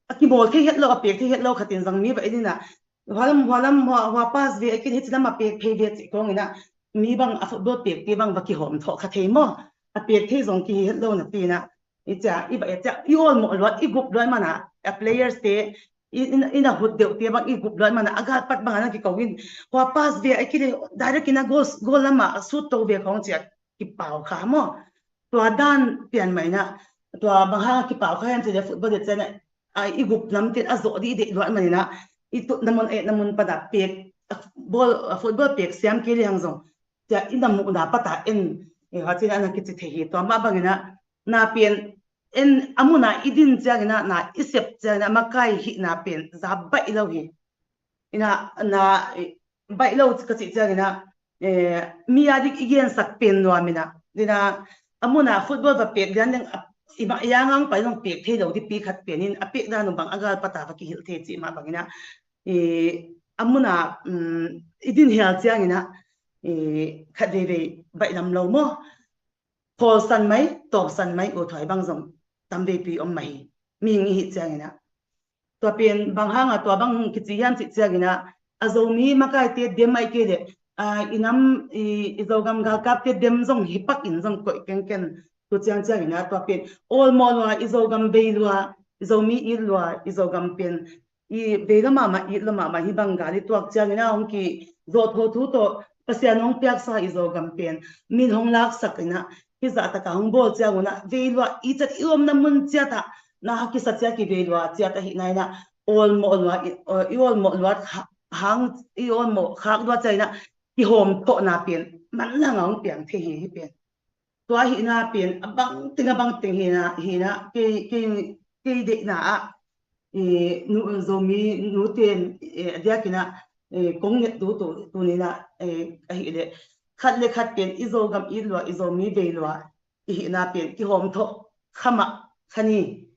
a kimawl thei het lo, a pek thei het lo khatin zang mi va en inah, hua lam, hua lam, hua, hua pass ve, a kin hici lam a pek thei ve ci kawng inah, mi bang a football pek te bang va kihawm thawh kha thei maw? A pek thei zong kihi het lo na ti inah, i cia, i va et cia, i awlmawh luat, i gup luat mana, a players te, i, i, i na hut deuh te bang i gup luat mana, a galpat banga na kiko in, hua pass ve, a kile direct ina goal, goal lama a sut to ve khawng cia kipau kha maw? Tua dan pian mai na, tua bang hang kipau kha hiam ci le football et cian a, i gup lam tin a zawh di i deih luat manina, i tut na mun, eh, na mun pana pek, a ball, a football pek siam kei le hang zong cia i na muhna pata en, eh, hua cina na kici thei hi. Tua mah bangina na pian en a muna i din ciangina, na i sep ciangina makai hihna pian za baih lo hi. Ina na, eh, baih lo ka cih ciangina, eh, mi a dik i gensak pian nuamina. Ina a muna football va pek lian leng, a, i mah i a ngang pai zong pek thei lo di pi khat pianin a pek dan uh bang a gal pata va kihilh thei cih mah bangina, eh, a muna, um, i din hial ciangina, eh, khat veivei baih lam lo maw? Khawlsan mai, tawpsan mai, uh thuai bang zong tam veipi om mah hi. Mihing i hih ciangina. Tua pian bang hanga tua bang kici hiam cih ciangina, a Zomi makaite dem ai kei le, a, i nam, i, i Zogam galkapte dem zong hi pak in zong koih kengken tu ciang ciangina, tua pian awlmawh lua, i Zogam vei lua, i Zomi it lua, i Zogam pian i vei lo mahmah, it lo mahmah hi bang gal i tuak ciangina hong ki zawh tho thu tawh Pasian hong piaksa i Zogam pen min hong laksak ina, hi zahtaka hong bawl cianguna vei lua i cat i omna mun ciata na kisa cia ki vei lua ciata hi naina, awlmawh lua i, i awlmawh luat ha-, hang, i awlmawh khak lua ciangina kihawm thawhna pen man langa hong piang thei hi, hi pen. Tua hihna pen a bangting a bangting hihna, hihna kei, kei, kei deihna ah, eh, nu, Zomi nute, eh, a diakina, eh, kong nget tu, tu, tunina, eh, ahih le khat le khat pen i Zogam it lua, i Zomi vei lua i hihna pen kihawm thawh kha mah kha ni.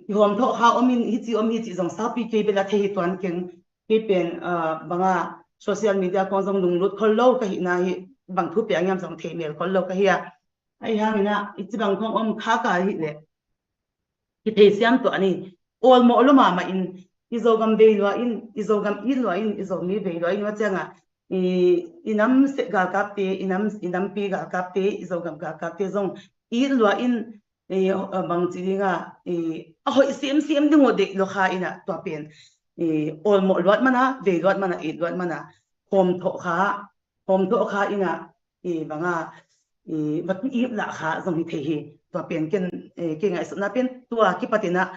Kihawm thawh kha om in, hici om hici zong saupi kei bela thei hi tuan keng. Kei pen, ah, banga social media khawng zong lunglut khol lo ka hihna hi, bang thu piang hiam zong thei mel khol lo ka hi a. Ahi hangina i ci bang khawng om kha ka hih le kithei siam tuah ni. Awlmawh lo mahmah in, i Zogam vei lua in, i Zogam it lua in, i Zomi vei lua in, hua cianga i, i nam seh galkapte, i nam, i nampi galkapte, i Zogam galkapte zong it lua in, eh, bang ci dinga, eh, a hoih siamsiam ding uh deih lo kha ina tua pen, eh, awlmawh luat mana, vei luat mana, it luat mana, hawm thawh kha, hawm thawh kha ina, eh, banga, eh, va ki it lah kha zong hi thei hi. Tua pen ken, eh, kei ngaihsutna pen tua kipatina,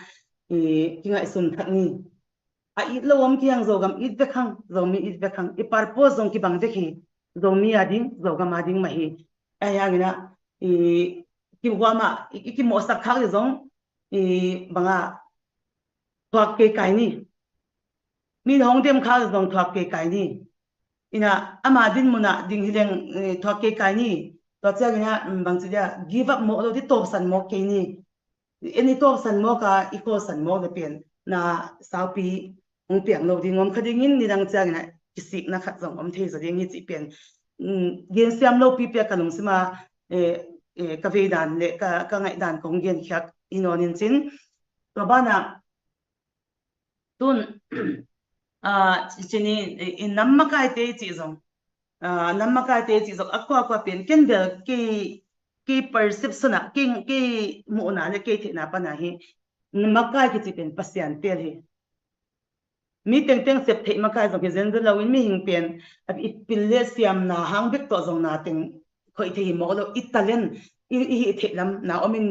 eh, kingaihsun thak ni. A it lo om kiang Zogam it vek hang, Zomi it vek hang. I purpose zong kibang vek hi. Zomi a ding, Zogam a ding mah hi. Ahi hangina, i, kihuama, i, i kimawhsak khak zong, i, banga, thuak kei kai ni. Min hong dem khak zong thuak kei kai ni. Ina, ama din muna ding hileng, eh, thuak kei kai ni. Tua ciangina, mm, bang ci dia, give up mawh lo di tawpsan mawh kei ni. En i tawpsan mawk a, i khawlsan mawk le pian na saupi hong piang lo ding om kha dingin, nidang ciangin a kisikna khat zong om thei zaw ding hi cih pian, um, gensiam lopi pia ka lungsima, eh, eh, ka veidan le ka, ka ngaihdan kong genkhiak i nawnin cin. Tua banah tun, ah, cini, eh, i nam makaite cih zong, ah, nam makaite cih zong a kuakua pen ken bel kei, kei perception ah, kei, kei muhna le kei theihna pana hi makai kici pen Pasian tel hi. Mi tengteng sep theih makai zong hi zenzen loin mihing pen a i pil le siamna hang bek tawh zong na teng khoih thei hi mawk lo, i talent, i, i hih theih lam na om in,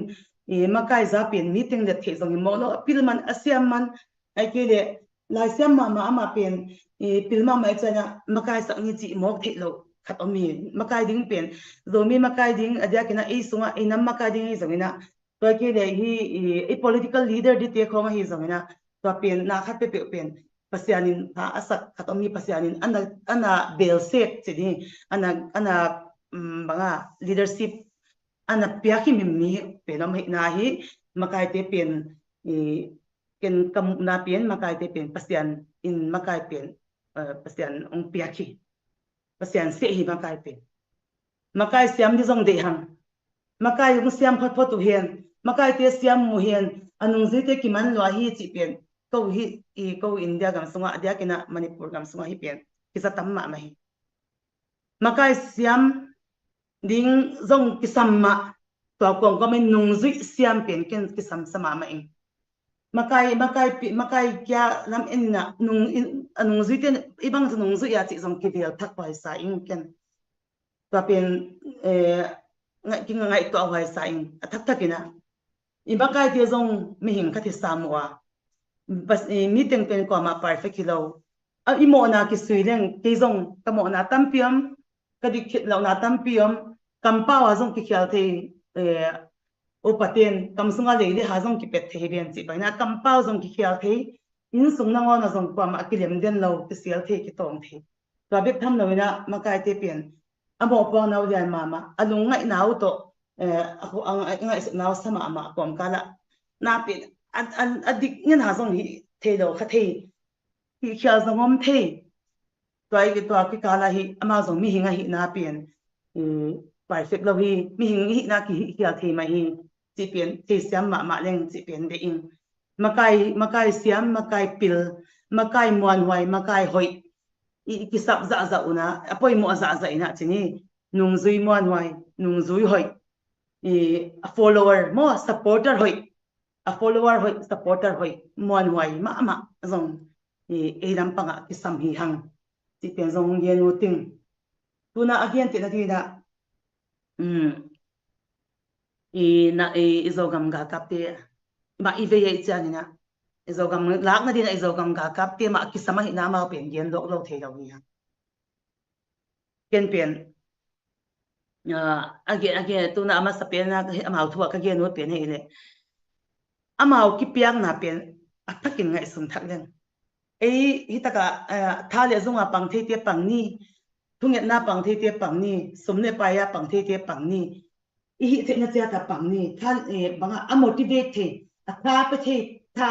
i makai za pen mi teng let theih zong hi mawk lo, a pil man, a siam man, ahih kei leh laisiam mahmah amah pen, i pil mahmah i ciangin ah makai sak ni cih mawk theih loh khat om hi. Makai ding pen, Zomi makai ding, a diakin ah ei sungah, ei nam makai ding hi zongin ah, tua kei leh hi, i, i political leader dite khawng ahi zongin ah, tua pen na khat peuhpeuh pen Pasian in pha a sak khat om hi, Pasian in a na, a na belsek ci ding, a na, a na, um, banga leadership a na piak hi mimmi pen om hi na hi, makaite pen, i, ken ka muhna pen, makaite pen Pasian in makai pen, eh, Pasian hong piak hi. Pasian seh hi makai pen. Makai siam di zong deih hang. Makai hong siam photphot uh hen. Makaite siam uh hen. A nungzuite kiman lua hi cih pen. Ko hi, i ko India gam sungah, a diakin ah Manipur gam sungah hi pen kiza tam mahmah hi. Makai siam ding zong kisam mah, tua kawmkawm in nungzuih siam pen ken kisam sa mahmah ing. Makai, makai pi-, makai kia lam en in ah, nung, in, a nungzuite, i bang sa nungzuih a cih zong kivel thak huai sa ing ken. Tua pen, eh, ngaih, kingaihtuah huai sa ing, a thakthak in ah. I makaite zong mihing khat hi sam uh a. Bas, eh, mi teng pen kuamah perfect hi lo. A, i mawhna kisui leng, kei zong ka mawhna tampi om, ka dik khit lohna tampi om, kampau a zong kikhial thei, eh, upaten, kam sunga lei le ha zong kipet thei hi lian cih bangin ah, kampau zong kikhial thei, inn sung nangawn ah zong kuamah a kilem den lo, kisial thei, kitawng thei. Tua bek tham lo in ah, makaite pen, a mawhpuakna uh lian mahmah, a lungngaihna uh tawh, eh, a, a, a ngaihsutna uh sa mahmah kawmkal ah. Na pen, a, a, a dik ngen ha zong hi thei lo kha thei. Hih khial zong om thei. Tua i, tua kikal ah hi, amau zong mihing ahihna pen, i, perfect lo hi, mihing ihihna kihih khial thei mah hi, cih pen, theisiam mahmah leng, cih pen deih ing. Makai, makai siam, makai pil, makai muanhuai, makai hoih. I, i kisap zahzah un ah, a poimawh zahzah in ah ci ni, nungzui muanhuai, nungzui hoih. I, a follower maw, supporter hoih. A follower hoih, supporter hoih, muanhuai mahmah zong, i, ei lampang ah kisam hi hang. Cih pen zong hong gen uh ting. Tu in ah a gentehna ding in ah, um, i na, i, i Zogam galkapte mah i vei ahih ciangin ah, i Zogam lakna ding in ah i Zogam galkapte mah kisam ahihna amau pen gen dawk lo thei lo hi hang. Ken pen, ah, a gen, a gen, tu in ah a masa pen in ah amau thu ah ka gen uh pen hi leh, amau kipiakna pen a thakin ngaihsun thak leng. Ei, hi tak ah, ah, tha le zung a pang theite pang ni, thungetna pang theite pang ni, sum le pai a pang theite pang ni, i hih theihna ciat a pang ni, tha, eh, bang ah a motivate thei, a tha pia thei, tha,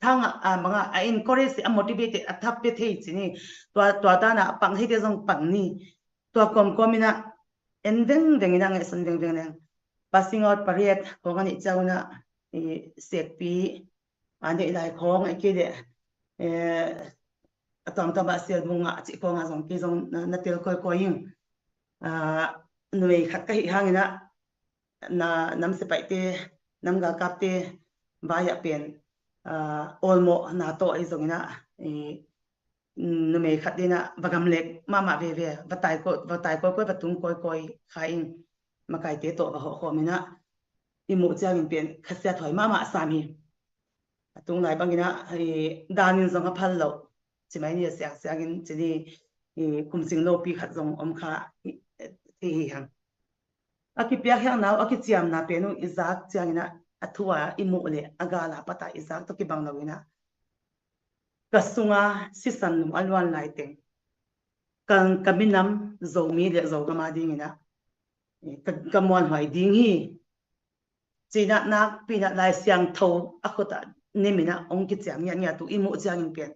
tha ngah, ah, bang ah a encourage thei, a motivate thei, a tha pia thei ci ni, tua, tua dan a pang theite zong pang ni, tua kawmkawm in ah en vengveng in ah, ngaihsun vengveng leng. Passing out parade khawng a neih ciang un ah, i, sekpi a neih lai khawng, ahih kei leh, eh, a tuamtuam ah sialbung ah cih khawng ah zong kei zong na, na tel kawikawi ing. Ah, numei khat ka hih hangin ah, na, nam sepaihte, nam galkapte vai ah pen, ah, awlmawhna tawh ahi zongin ah, i, numei khat ding in ah va gamlek mahmah veve, va tai kawi, va tai kawikawi, va tung kawikawi kha ing. Makaite tawh va hawhkhawm in ah, i muh ciangin pen khasiathuai mahmah sam hi. A tung lai bangin ah, i, dan in zong a phal loh, ci mai ni, a siangsiangin ci ni, i, kum sing lopi khat zong om kha, i, thei hi hang. A kipiakkhiatna uh, a kiciamna pen uh i zak ciangin ah, a thu a i muh leh a gal a pat a i zak tawh kibang lo in ah, ka sunga sisan nung a luan lai teng, ka, ka minam Zomi le Zogam a ding in ah, ka, ka muanhuai ding hi. Ci in ah nakpi in ah Lai Siangtho a khut ah nem in ah hong kiciam ngiatngiat uh i muh ciangin pen,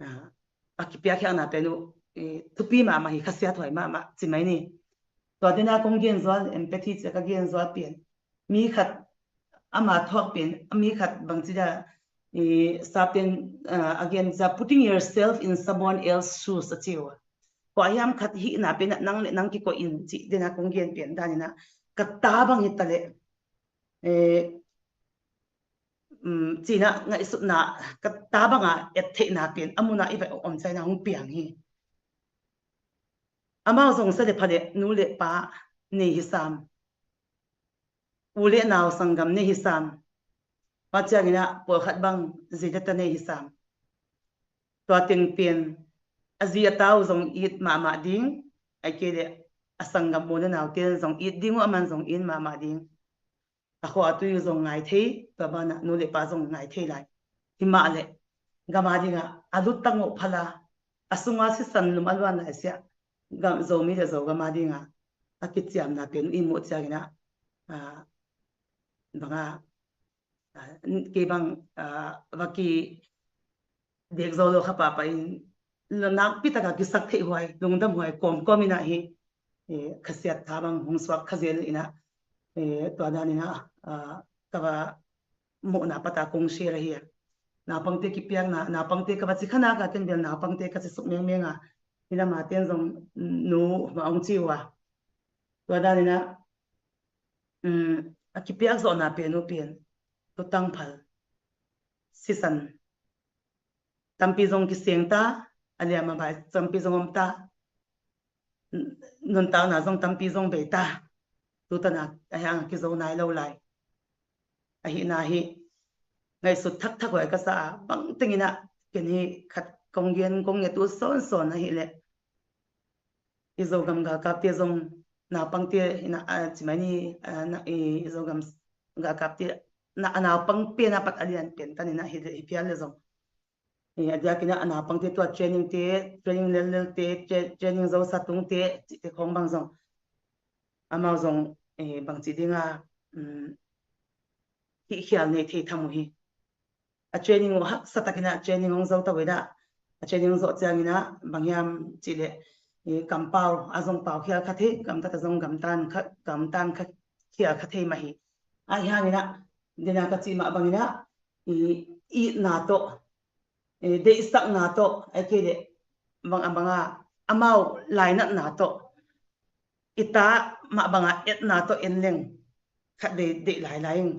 ah, a kipiakkhiatna pen uh, i, thupi mahmah hi, khasiathuai mahmah ci mai ni. Tua ding in ah kong gen zual, empathy ci a ka gen zual pen, mi khat ama thuak pen, mi khat bangci a, i, sapten, ah, a gen za, putting yourself in someone else's shoes a ci uh a. Kua hiam khat hihna pen ah nang le nang kikoih in cih ding in ah kong gen pen dan in ah, ka ta bang hi ta leh, eh, um, ci in ah ngaihsutna, ka ta bang a et theihna pen a mun ah i va om ciangin ah hong piang hi. Amau zong sa le pha le nu le pa nei hi sam. U le nau sanggam nei hi sam. Tua ciangin ah pawlkhat bang zi le ta nei hi sam. Tua teng pen a zi a ta uh zong it mahmah ding, ahih kei leh a sanggam u le naute zong it ding uh, aman zong it mahmah ding. A khua a tui uh zong ngai thei, tua banah nu le pa zong ngai thei lai. Hi mah leh gam a dingah a luttang uh phal a, a sunga sisan lum a luan lai siah, gam, Zomi le Zogam a dingah a kiciamna pen i muh ciangin ah, ah, bang a, ah, kei bang, ah, va ki dek zo lo kha pahpah in, nakpi taka kisak theih huai, lungdam huai kawmkawm in ah hi, eh, khasiat tha bang hong suak kha zel in ah, eh, tua dan in ah, ah, ka va muhna pata kong share ahi a. Naupangte kipiakna, naupangte ka va ci kha nak a, ken bel naupangte ka ci suk mengmeng a, hi lam a ten zong nu mah hong ci uh a. Tua dan in ah, um, a kipiak zawhna pen uh pen, lutang phal, sisan tampi zong kiseng ta, a liam a bai tampi zong om ta, nuntakna zong tampi zong bei ta. Tutan a, a hiang a kizo nai lo lai. Ahih na hi ngaihsut thakthak huai ka sa a, bang teng in ah ken hi khat kong gen kong nget uh sawnsawn ahih leh, i Zogam galkapte zong naupangte in ah, a, ci mai ni, a, na, i, i Zogam galkapte na, a naupang pen a pat a lian pen tan in ah hi, hi phial le zong, eh, a diakin ah a naupangte tua training te, training lellelte, tra-, training zosa tungte cihte khawng bang zong amau zong, eh, bangci ding a, um, hihkhial nei thei tham uh hi. A training uh haksa takin ah training hong zo ta uh in ah, a training hong zawh ciangin ah bang hiam cih leh, eh, kampau a zong pau khial kha thei, gamtat a zong gamtan kha, gamtan kha khial kha thei mah hi. Ahi hangin ah, den a ka cih mah bangin ah, i, itna tawh, eh, deihsakna tawh, ahih kei leh bang a bang a amau lainatna tawh, i ta mah bang a etna tawh en leng khat deih, deih lailai ing.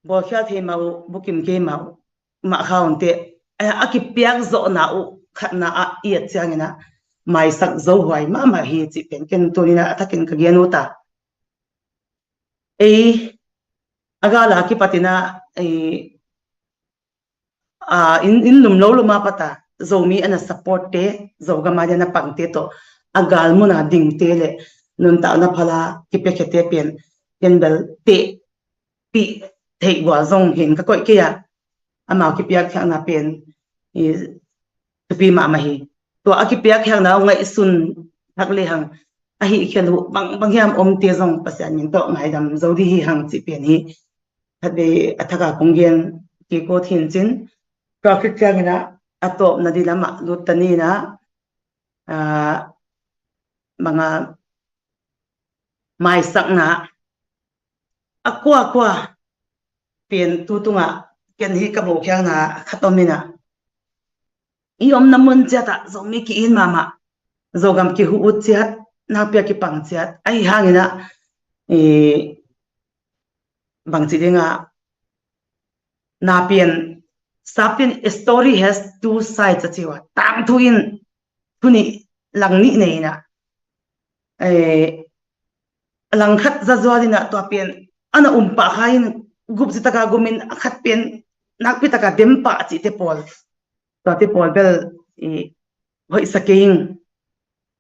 Bawlkhial thei mah uh, bukim kei mah uh, mah kha un teh, a, a kipiak zawhna uh khatna ah i et ciangin ah maisak zo huai mahmah hi cih pen ken tuni in ah a thakin ka gen uh ta. Ei, a gal a kipat in ah, ei, a, inn, inn lum lo lum a pat a Zomi a na support te, Zogam a dia na pangte tawh a gal mun a dingte le nuntakna phal a kipiakkhiate pen, ken bel tehpih theih gual zong hi in ka koih kei a, amau kipiakkhiakna pen, i, thupi mahmah hi. Tua a kipiakkhiakna uh ngaihsun thak lehang, a hihkhial uh bang, bang hiam omte zong Pasian min tawh ngaidam zo ding hi hang cih pen hi. Khatvei a thak a kong gen kik uh hi in cin, tua khit ciangin ah a tawpna ding lamah lut ta ni in ah, ah, bang a maisakna a kuakua pen tu tungah ken hi ka muhkhiakna khat om in ah, i omna mun ciat ah Zomi ki-it mahmah, Zogam kihu ut ciat, nakpi a kipang ciat, ahi hangin ah, i, bangci ding a, na pian, sap in, a story has two sides a ci uh a, tangthu in thu nih, lang nih nei in ah, eh, langkhat zazual in ah tua pen a na um pah kha in, gupzi taka gum in, a khat pen nakpi taka dem pah cihte pawl, tuate pawl bel, i, hoihsa kei ing.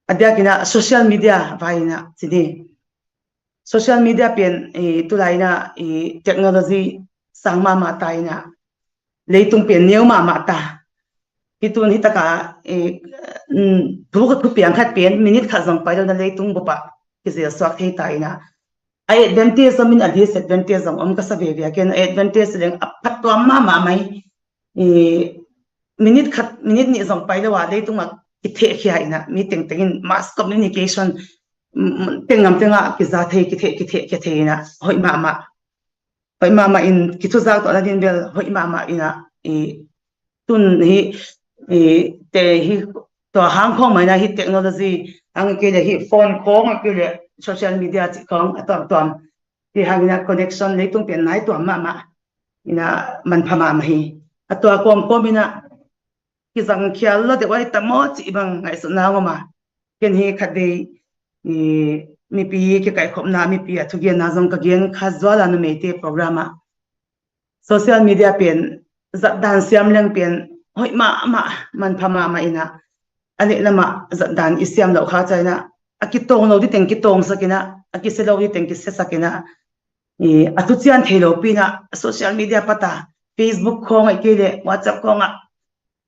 A diakin ah social media vai in ah ci ni. Social media pen, i, tulai in ah, i, technology sang mahmah ta in ah, leitung pen neu mahmah ta. Hi tun hi taka, i, mm, thu khat, thupiang khat pen minute khat zong pai lo na leitung bup ah kizil suak thei ta in ah, a advantage om in a disadvantage zong om ka sa veve a, ken a advantage leng a phattuam mahmah mai. I, minute khat, minute nih zong pai lo a leitung ah kithehkhia in ah, mi tengteng in mass communication, mm, teng ngam teng ah kiza thei, kitheh, kithehkhia thei in ah, hoih mahmah. Hoih mahmah in, kithuzak tuahna ding bel hoih mahmah in ah, i, tun hi, i, te hi, tua hang khawng mah in ah hi technology, ahih kei leh hi phone khawng, ahih kei leh social media cih khawng a tuamtuam. Hi hangin ah connection leitung pen nai tuam mahmah in ah manpha mahmah hi. A tua kawmkawm in ah kizangkhial lo deuh ai ta maw cih bang ngaihsutna hong om a. Ken hi khatvei, i, mipi kikaihkhopna, mipi a thugenna zong ka gen kha zuala, numeite program ah social media pen zatdan siam leng pen hoih mahmah, manpha mahmah inah, a neih lamah zatdan i siam loh khak ciang inah, a kitawng lo diteng kitawngsak inah, a kisia lo diteng kisiasak inah, i, a thucian thei lopi inah social media pata, Facebook khawng ahih kei leh WhatsApp khawngah,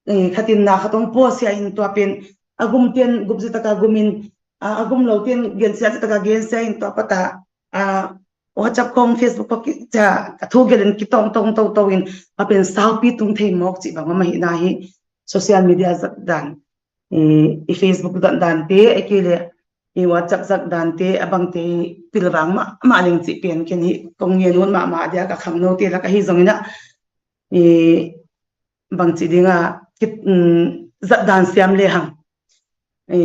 i, khatin na khat hong post hi a in tua pen a gumten gupzia taka gumin, a, a gum loten gensia taka gensia in tua pata, a, WhatsApp khawng, Facebook khawng ki, ca, a thu gelin kitawngtawng toto in a pen saupi tung thei mawk cih bang om ahihna hi. Social media zatdan, i, i Facebook zatdante, ahih kei leh i WhatsApp zatdante, a bangte pilvang mahmah leng cih pen ken hi kong ngen ut mahmah dia, ka khangnote lak ahi zong inah, i, bangci dinga, ki, um, zatdan siam lehang, i,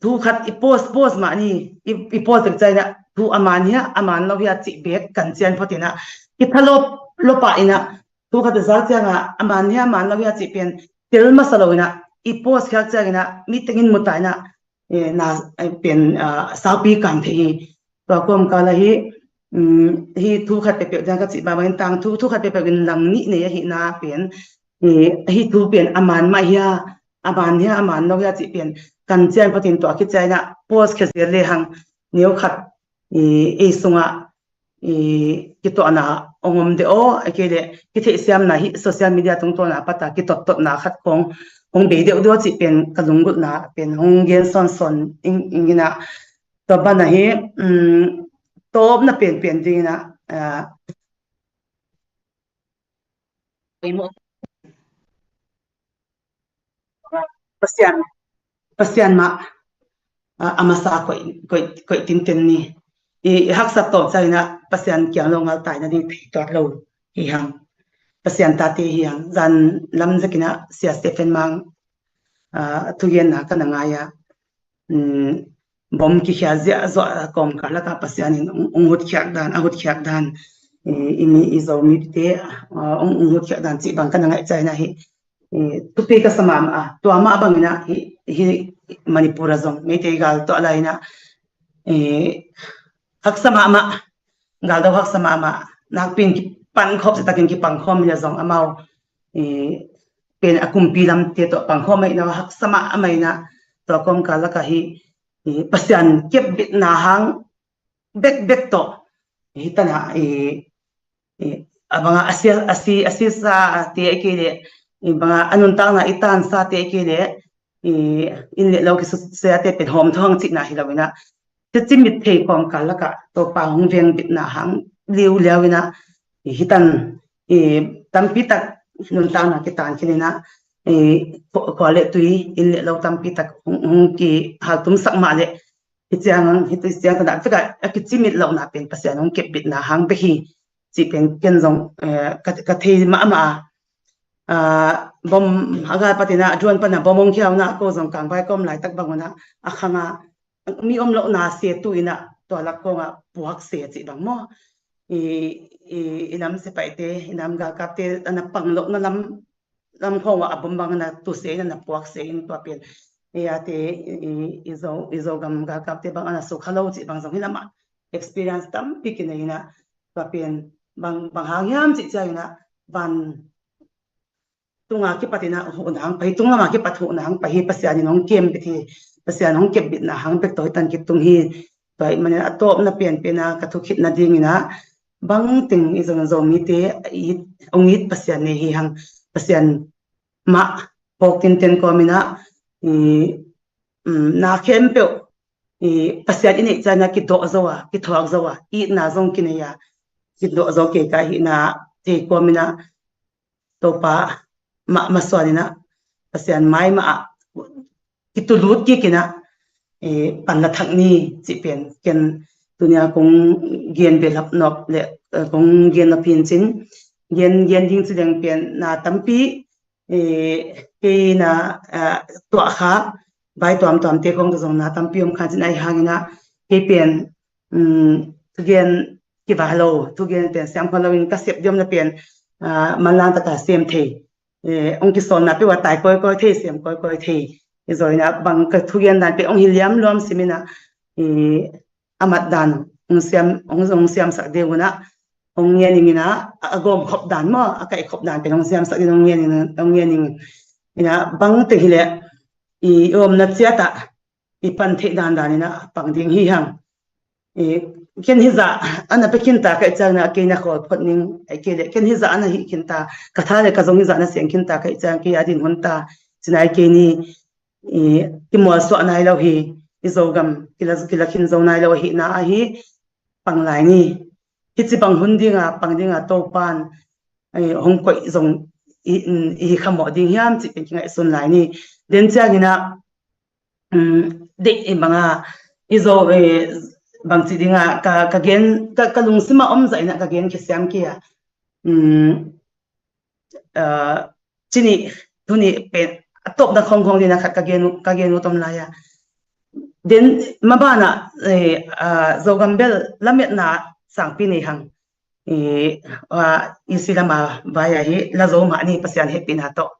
thu khat i post, post mah ni, i, i post dek ciang inah thu a man hia, a man lo hia cih bek kan cian phot inah, kithalawp lawpah inah, thu khat i zak cianga a man hia, a man lo hia cih pen tel masa lo inah, i post khiak ciang inah mi tengin mu ta inah, e, na, e, pen, a, saupi kang thei hi. Tua kawmkal ahi, um, hi thu khat peuhpeuh dang ka cih bang bangin tangthu, thu khat peuhpeuh in lang nih nei ahihna pen, e, hi thu pen a man mah hia, a man hia, a man lo hia cih pen kan cian phatin tua kicia inah post khia zel lehang neu khat, i, ei sungah, i, kituahna hong om de aw, ahih kei leh kitheihsiamna hi social media tungtawna pata kitottotna khat khawng hong bei deuhdeuh cih pen ka lunggulhna pen hong gen sawnsawn ing, ing inah, tua banah hi, um, tawpna penpen ding inah, a, Pasian, Pasian mah, a, a masa koih, koih, koih tinten ni. I, i haksa tawm ciang inah Pasian kiang lo ngaltaina ding thei tuat lo hi hang. Pasian tate hi hang. Zan lam zek inah Sia Stephen Mang, a, thugenna ka na ngai a, um, bom kikhia ziahzuah kawmkal lakah Pasian in hong, hong hutkhiak dan, a hutkhiak dan, i, i mi, i Zomite, a, hong, hong hutkhiak dan cih bang ka na ngaih ciang inah hi, i, thupi ka sa mahmah a, tua mah bang inah hi, hi Manipur ah zong Meitei gal tuah lai inah, i, haksa mahmah, galdo haksa mahmah, nakpi in kipan khawm, zetakin kipan khawm hi leh zong amau, i, pen a kumpi lamte tawh pan khawm ahihna haksa mahmah inah, tua kawmkal lakah hi, i, Pasian kepbitna hang bekbek tawh hi tan a, i, i, a banga a sia, a si, a sisa te ahih kei leh, i, banga a nuntakna i tansate ahih kei leh, i, inn le lo kisusiate pen hawm thawng cihna hi lo inah, cicimit thei kawmkal lakah Topa hong vengbitna hang liuliau inah, i, hi tan, i, tampi tak nuntakna kitan khin inah, i, khua, khua le tui, inn le lo tampi tak hong, hong kihaltumsak mah leh, hi ciang, hi ciang tan a vekah a kicimit lohna pen Pasian hong kepbitna hang bek hi cih pen ken zong, eh, ka, ka thei mahmah a. A, bom a gal pat inah, a drone pan a bom hong khia un ah, ko zong kangvai ka om laitak bang un ah, a khang a mi om lohna se tu inah tua lak kawngah puak se cih bang maw. I, i, i nam sepaihte, i nam galkapte a na pang lohna lam, lam khawng ah a bom bang a na tu se in, a na puak se in tua pen, i, a te, i, i, i Zo, i Zogam galkapte bang a na sukha lo cih bang zong hi lamah experience tampi kinei inah, tua pen bang, bang hang hiam cih ciang inah, van tunga kipat inah huhna hang pai, tung lama kipat huhna hang pai hi. Pasian in hong kempit hi, Pasian hong kepbitna hang bek tawh hi tan kitung hi. Tua ahih manin a tawpna penpen a ka thukhitna ding inah, bangteng i Zo, Zomite i it, hong it Pasian nei hi hang. Pasian mah phawk tinten kawm inah, i, um, na khempeuh, i, Pasian i neih ciang inah kidawh zo a, kithuak zo a, itna zong kinei a, kidawh zo kei ka ahihna thei kawm inah, Topa mah masuan inah, Pasian mai mah ah kitulut kik inah, eh, pan la thak ni cih pen ken tuni a kong gen behlap nop le, eh, kong gen nop hi in cin, gen, gen ding ci leng pen na tampi, eh, kei na, eh, tuah kha, vai tuamtuamte khawng tawh zong na tampi om kha in cin, ahih hang inah kei pen, um, thugen kivai lo, thugen pen siam khol lo in ka sep diam na pen, ah, manlang taka sem thei, eh, hong kisawnna peuh a tai kawikawi thei, sem kawikawi thei, I zawina bang ka thugen dan pen hong hi liamluam simin ah, i a mat dan hong siam, hong, hong siamsak ding un ah, hong ngen ning in ah, a gawm khop dan maw, a kaih khop dan pen hong siamsak ding hong ngen ning, hong ngen ning in ah, bang teng hi leh i omna ciat ah i pan theih dandan in ah pang ding hi hang. I, ken hizah a na pia khin ta ka hih ciangin ah kei na khawl phot ning, ahih kei leh ken hizah a na hih khin ta, ka tha le ka zong hizah na siang khin ta ka hih ciang kei a din hun ta, ci-in ah kei ni, i, kimualsuah nai lo hi, i Zogam kila, kila khin zo nai lo ahihna ahi, pang lai ni. Hih ci bang hun ding a, pang ding a Topan, i, hong koih zong i, i, i khamawh ding hiam cih pen kingaihsun lai ni. Den ciangin ah, um, deih i bang a, i Zo, eh, bang ci ding a, ka, ka gen, ka, ka lungsim ah om zah in ah ka gen khia siam kei a. Um, uh, ci nih, thu nih pen, a tawpna khongkhong ding a khat ka gen, ka gen ut om lai a. Den, maban ah, eh, uh, Zogam bel lametna sangpi nei hang. I, a, i si lama vai ahi, la zo mah ni Pasian hehpihna tawh.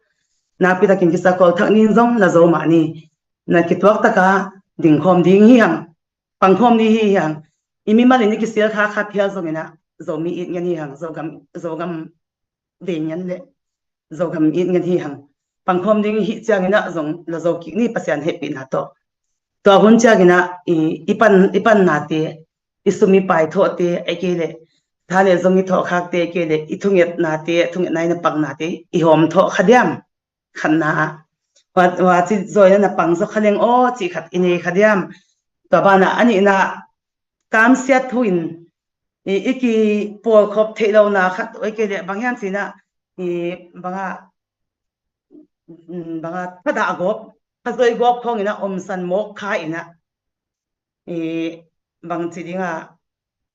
Nakpi takin kisakol thak nin zong la zo mah ni. Na kituak taka dingkhawm ding hi hang. Pangkhawm ni hi hang. I mimal in i kisial kha kha phial zongin ah, Zomi it ngen hi hang. Zogam, Zogam dei ngen le Zogam it ngen hi hang. Pangkhawm ding i hih ciangin ah zong la zo kik ni Pasian hehpihna tawh. Tua hun ciangin ah i, i pan, i pannate, i sum i pai thawhte, ahih kei leh tha le zong i thawhkhakte, ahih kei leh i thungetnate, thungetna in a pangnate i hawm thawh kha diam? Khatna ah, hua, hua ci zawina na pang zaw kha leng aw cih khat i nei kha diam? Tua banah a nihna, kamsiat thu in i, i kipawlkhop theih lohna khat, ahih kei leh bang hiam ci-in ah, i bang a, mm, bang a, thadah gawp, thazoi gawp khawng in ah omsan mawk kha in ah, i bang ci ding a,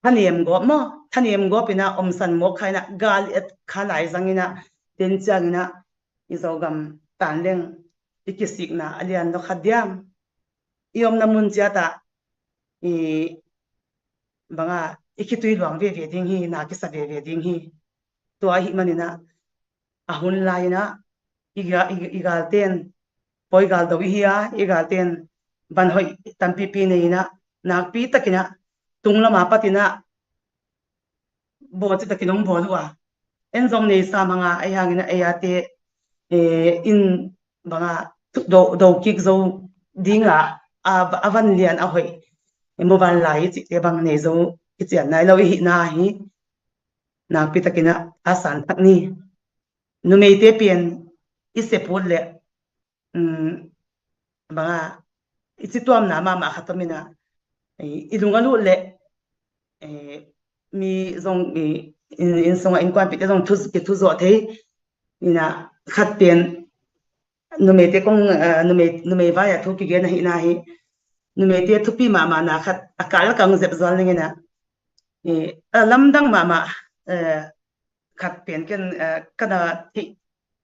thanem gawp maw, thanem gawp in ah omsan mawk kha in ah gal et kha lai zang in ah, den ciangin ah i Zogam tan leng i kisikna a lian lo kha diam? I omna mun ciat ah i bang a, i khitui luang veve ding hi, na kisa veve ding hi. Tua ahih manin ah, a hun lai in ah i ga, i, i galten, pawi gal do i hi a, i galten van hoih tampipi nei in ah, nakpi takin ah tung lam a patin ah bawl cih takin hong bawl uh a. En zong nei sam hang a, ahi hangin ah ei a te, eh, in bang a, thu, do, do kik zo ding a, a, a van lian a hoih, eh, mobile lai i cihte bang nei zo i cian nai lo i hihna hi. Nakpi takin ah a san thak ni. Numeite pen i sep ut leh, um, bang a, i cituamna mahmah khat om in ah, i, i lung a lut leh, eh, mi zong i, in, inn sungah innkuanpihte zong thu, kithu zawh thei in ah, khat pen numeite kong, eh, numei, numei vai a thu kigen ahihna hi. Numeite thupi mahmahna khat a kal a kang zep zual ning in ah, eh, a lamdang mahmah, eh, khat pen ken, eh, ka na theih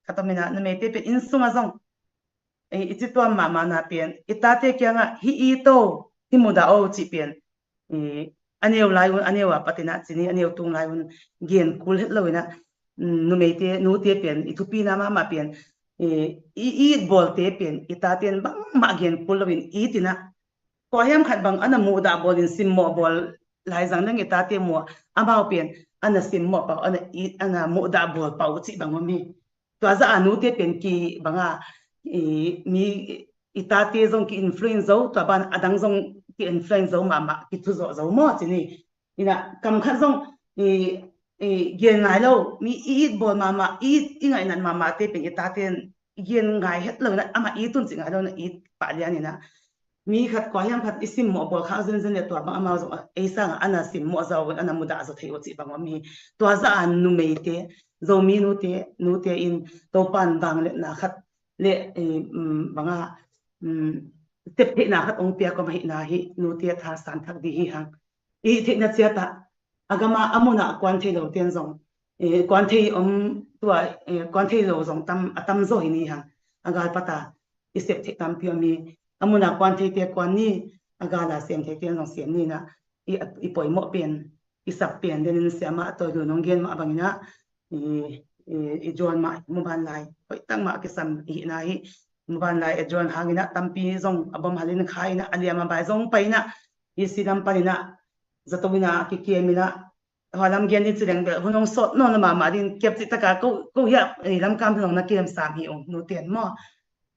khat om in ah, numeite pen inn sungah zong, eh, i cituam mahmahna pen i tate kiangah hih it o, hih mudah o cih pen, eh, a neu lai un, a neu a patin ah ci ni, a neu tung lai un gen kul het lo in ah, mm, numeite, nute pen i thupina mahmah pen, eh, i, i it bawlte pen i tate in bangmah gen kul lo in it in ah, kua hiam khat bang a na muhdah bawl in simmawh bawl lai zang leng i tate muh a, amau pen a na simmawh pah uh, a na it, a na muhdah bawl pah uh cih bang om hi. Tua zah a nute pen ki bang a, i, mi, i tate zong ki-influence zo, tua ban a dang zong ki-influence zo mahmah, kithu zawh zo maw ci ni. In ah kam khat zong i, i gen ngai lo, mi i it bawl mahmah, i it, i ngaihnat mahmahte pen i tate in i gen ngai het lo in ah, amah it un cih ngai lo in ah it pah lian in ah, mi khat kua hiam khat i simmawh bawl kha zenzen le tua bang amau zong ei sangah a na simmawh zaw un, a na mudah zaw thei uh cih bang om hi. Tua zah a numeite, Zomi nute, nute in Topan vangliatna khat le, eh, um, bang a, um, teptheihna khat hong piak om ahihna hi, nute a thasan thak ding hi hang. I theihna ciat ah, a gam a, a mun ah kuan thei lote in zong, eh, kuan thei om, tua, eh, kuan thei lo zong tam, a tam zaw hi ni hang. A gal pat a i sep theih tampi om hi. A mun a kuan theite kuan ni, a gal a sem theite in zong sem ni in ah, i, i poimawh pen, i sap pen den in siam a, a tawi lun hong gen mah bangin ah, i, i, i zuan mah, mobile lai hoih tak mah kisam i hihna hi. Muban lai a drone hangin ah tampi zong a bom halin kha in ah a liam a bai zong pai in ah, EC lam panin ah zato in ah kikiam in ah, hua lam gen ding ci leng bel hun hong sawt nawn lo mahmah ding, kep cih taka ko, ko hiah, eh, Lamka mun hong na kiam sam hi ung, nu ten maw.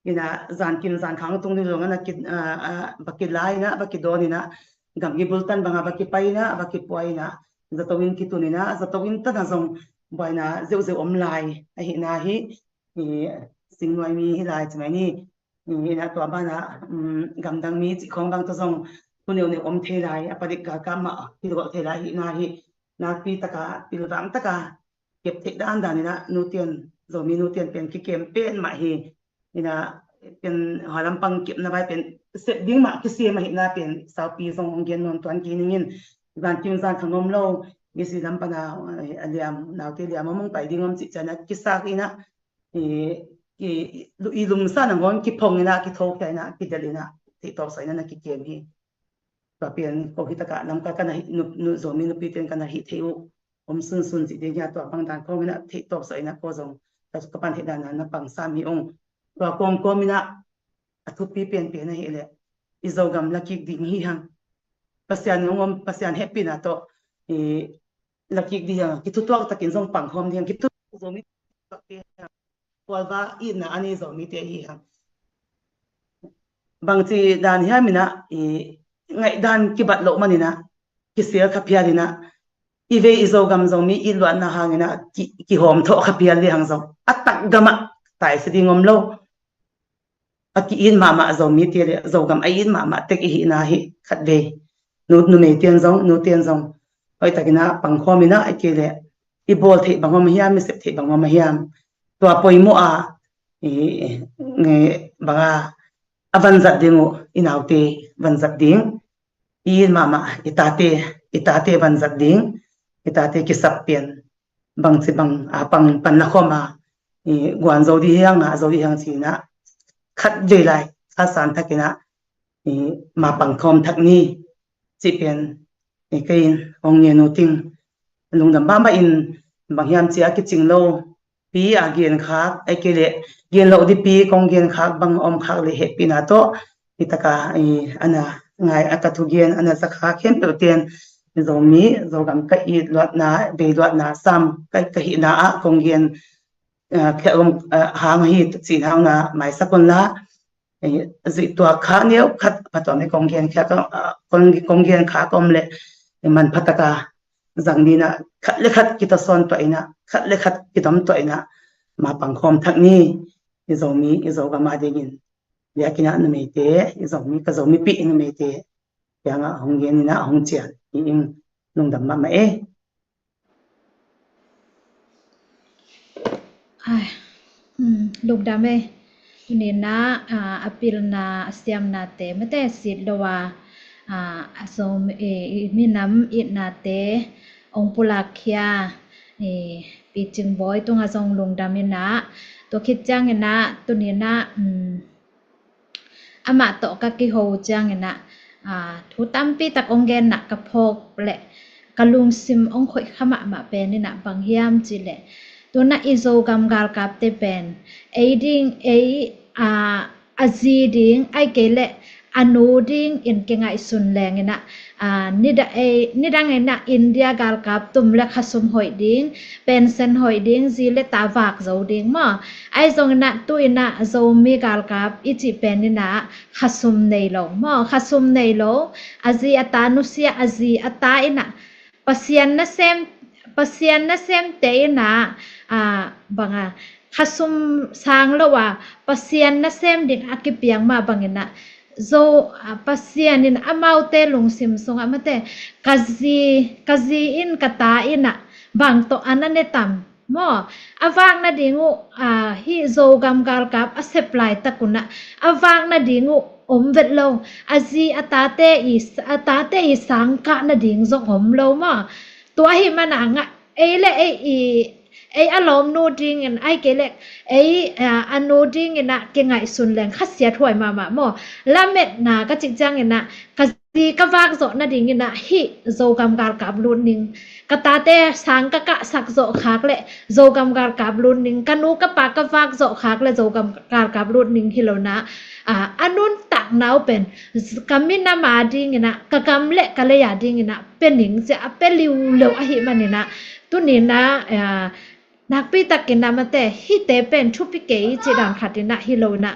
In ah zan kim zan khang tung ding zong a na ki, ah, ah, va kila in ah, va kidawn in ah, gam hi bultan bang ah va kipai in ah, va kipua in ah, zato in kitun in ah, zato in tan ah zong buaina zeuhzeuh om lai ahih na hi, i, singnuai mi hi lai ci mai ni. I, in ah tua ban ah, um, gamdang mi cih khawng bang tawh zong thu neuneu om thei lai, a padik galkap mah hi luak thei lai ahih na hi, nakpi taka, pilvang taka kep theih dandan in ah nu ten, Zomi nu ten pen kikem pen mah hi. In ah pen hua lam pang kepna vai pen sep ding mah kisiam ahih na pen saupi zong hong gen nawn tuan kei ning in, zan kim zan khang om lo, EC lam pan a, eh, a liam, naute liam om hong pai ding om cih ciang ah kisak in ah, i, i, i lumsa nangawn kiphong in ah, kitho khia in ah, kidelh in ah, theih tawpsa in ah na kikem hi. Tua pian ko hi taka Lamka ka na hi, nu, nu, Zomi nupi ten ka na hi thei uh om sunsun cih ding hi a, tua bang dan khawng in ah theih tawpsa in ah ko zong ka, ka pan theih dan ah na pang sam hi ung. Tua kawmkawm in ah a thupi pianpian ahih leh i Zogam la kik ding hi hang. Pasian hong om, Pasian hehpihna tawh i la kik ding hi hang. Kithutuak takin zong pangkhawm ding hi hang. Kithutuak Zomi tuak ding hi hang. Kualva itna a nei Zomite hi hang. Bangci dan hiam in ah i ngaihdan kibat loh man in ah, kisial kha phial in ah, i vei i Zogam Zomi it luatna hang in ah ki, kihawm thawh kha phial ding hang zong, a tak gam ah taisa ding om lo. A ki-it mahmah Zomite le Zogam a it mahmah tek i hih na hi khat vei. Nu, numei ten zong, nu ten zong hoih takin ah pangkhawm in ah, ahih kei leh i bawl theih bang om hiam, i sep theih bang om hiam, tua poimawh a, i, nge, bang a, a vanzat ding uh, i naute vanzat ding, i it mahmah i tate, i tate vanzat ding, i tate kisap pian, bangci bang a pang pan na khawm a, i guan zo ding hi hang, ngah zo ding hi hang ci in ah khat vei lai kha san thak in ah, i ma pangkhawm thak ni cih pian, i kei in hong ngen uh ting, lungdam mahmah in, bang hiam ci a kicing lo pi a genkhak, ahih kei leh gen loh ding pi kong genkhak bang om khak leh hehpihna tawh hi taka, i, a na ngai a ka thugen a na zakhak khempeuh ten Zomi, Zogam ka it luatna, vei luatna sam ka, ka hihna ah kong gen, ah, khia om, ah, hang hi cih hang na maisak un la, eh, zuih tuak kha neu khat pha tuam hi kong gen khia ka, ah, kong, kong gen kha ka om leh, eh, manpha taka zang ni in ah, khat le khat kitasawn tuah in ah, khat le khat kidom tuah in ah, ma pangkhawm thak ni, i Zomi, i Zogam a dingin. Biakinn ah numeite, i Zomi, ka Zomipih numeite kiangah hong gen in ah hong cial hi ing, lungdam mahmah e. Ai, um, lungdam e. Tuni in ah, ah, a pilna, a siamnate mate sit lo a, ah, a Zomi, i, i minam itnate hong pulak khia, i, Pi Cing Bawi tungah zong lungdam in ah, tua khit ciangin ah tuni in ah, um, amah tawh ka kiho ciangin ah, aa, thu tampi tak hong gen in ah ka phawk leh ka lungsim hong khoih kha mahmah pen in ah bang hiam cih leh, tu in ah i Zogam galkapte pen ei ding, ei, aa, a zi ding, ahih kei leh a nu dingin kingaihsun leng in ah, aa, nidang ei, nidang in ah India galkap tum leh khasum hoih ding, pension hoih ding, zi leh ta vak zo ding maw. Ahi zongin ah tu in ah Zomi galkap i cih pen in ah khasum nei lo maw, khasum nei lo, a zi a ta nusia, a zi a ta in ah Pasian nasem, Pasian nasemte in ah, ah, bang a, khasum sang lo a, Pasian nasem ding a kipiak mah bangin ah, Zo, ah, Pasian in amaute lungsim sungah mate, ka zi, ka zi in ka ta in ah bang tawh an a ne tam maw? A vak nading uh, aa, hih Zogam galkap a sep laitak un ah a vak nading uh om vet lo. A zi a tate i, a tate i sangkah nading zong om lo maw? Tua ahih man a ngah, ei leh ei i, ei a lawmnu dingin, ahih kei leh ei, aa, a nu dingin ah kingaihsun leng khasiathuai mahmah maw? Lametna ka cih ciangin ah ka Zi ka vak zawh nadingin ah hih Zogam galkap lut ning, ka tate sang ka kahsak zawh khak leh Zogam galkap lut ning, ka nu ka pa ka vak zawh khak leh Zogam galkap lut ning hi lo in ah, a nuntakna uh pen ka minam a dingin ah, ka gam leh ka lei a dingin ah pia ning ci-a a pia liuleu ahih manin ah, tuni in ah nakpi takin ah mate, hihte pen thupi kei cih dan khat in ah hi lo in ah,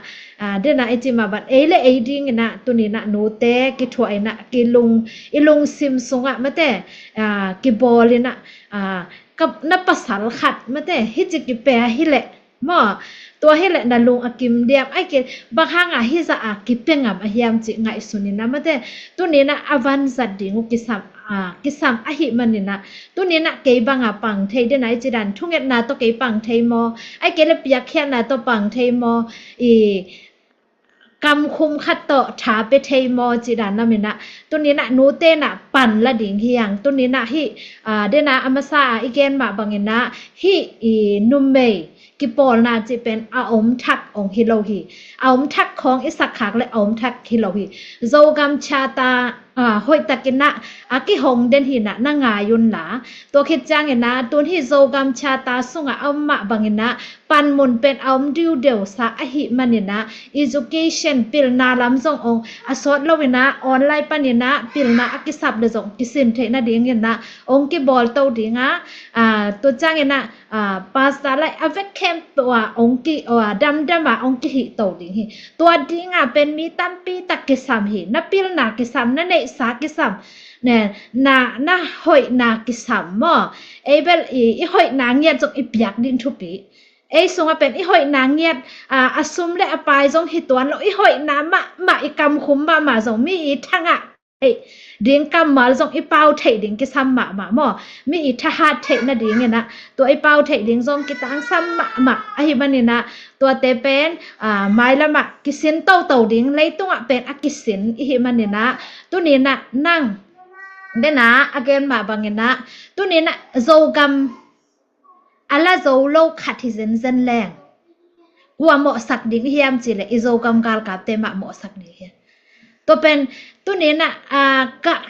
den ah i cih mah bang ei leh ei dingin ah tuni in ah nute kithuah in ah, kilung, i lungsim sungah mate, kibawl in ah, na pasal khat mate hih ci kipia hi leh maw, tua hi leh na lung a kim diam, ahih kei leh bang hangah hih zah a kipia ngam a hiam cih ngaihsun in ah mate, tuni in ah a vanzat ding uh kisam, kisam ahih manin ah, tuni in ah kei bang a pang thei, den ah i cih dan thungetna tawh kei pang thei maw, ahih kei leh piakkhiatna tawh pang thei maw, i kamkhum khat tawh tha pia thei maw cih dan lam in ah, tuni in ah nute in ah pan la ding hi hang. Tuni in ah hih, den ah a masa a i gen mah bangin ah hih i numei kipawlna cih pen a om thak ong hi lo hi. A om thak khawng i sak khak leh a om thak hi lo hi. Zogam Charter hoih takin ah a kihong den hi in ah na ngai un la. Tua khit ciangin ah tun hih Zogam Charter sungah a om mah bangin ah panmun pen a om diudeusa ahih manin ah, education pilna lam zong ong a sawt lo in ah online panin ah pilna a kisap leh zong kisin theih nadingin ah ong kibawl to ding a, tua ciangin ah pastor lai a vek khempeuh ah ong ki, damdam a ong kihih to ding hi. Tua ding a pen mi tampi tak kisam hi. Na pilna kisam, na neihsa kisam, na, na hoihna kisam maw, ei bel i hoihna ngiat zong i piak ding thupi. Ei sungah pen i hoihna ngiat, a sum leh a pai zong hi tuan lo, i hoihna mahmah, i kamkhum mahmah zong mi i tha ngah theih ding kammal zong i pau theih ding kisam mahmah maw, mi i thahat theih nadingin ah tua i pau theih ding zong kitangsam mahmah ahih manin ah, tuate pen mailam ah kisin toto ding, leitungah pen a kisin i hih manin ah, tuni in ah nang, den ah a gen mah bangin ah, tuni in ah Zogam a la zo lo khat hi zenzen leng, kua mawhsak ding hiam cih leh i Zogam galkapte mah mawhsak ding hi. Tua pen tuni in ah,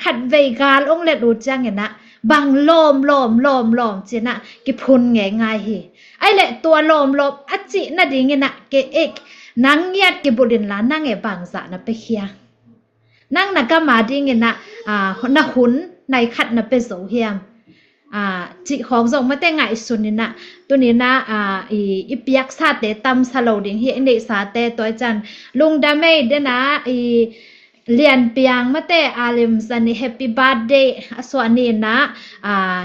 khatvei gal ong let uh ciangin ah bang lawm lawm lawm lawm ci-in ah kiphun ngeingai hi. Ahih leh tua lawm lawm a cih nadingin ah kei, nang ngiat kibulh in la, nang e bangzah na piakhia, nang na gam a dingin ah na hun nai khat na pia zo hiam cih khawng zong mate ngaihsun in ah, tuni in ah i piaksate tamsa lo ding hi, i neihsate. Tua i ciang lungdam ei, den ah i Lianpiang mate, a lim zanih, happy birthday a suah ni in ah,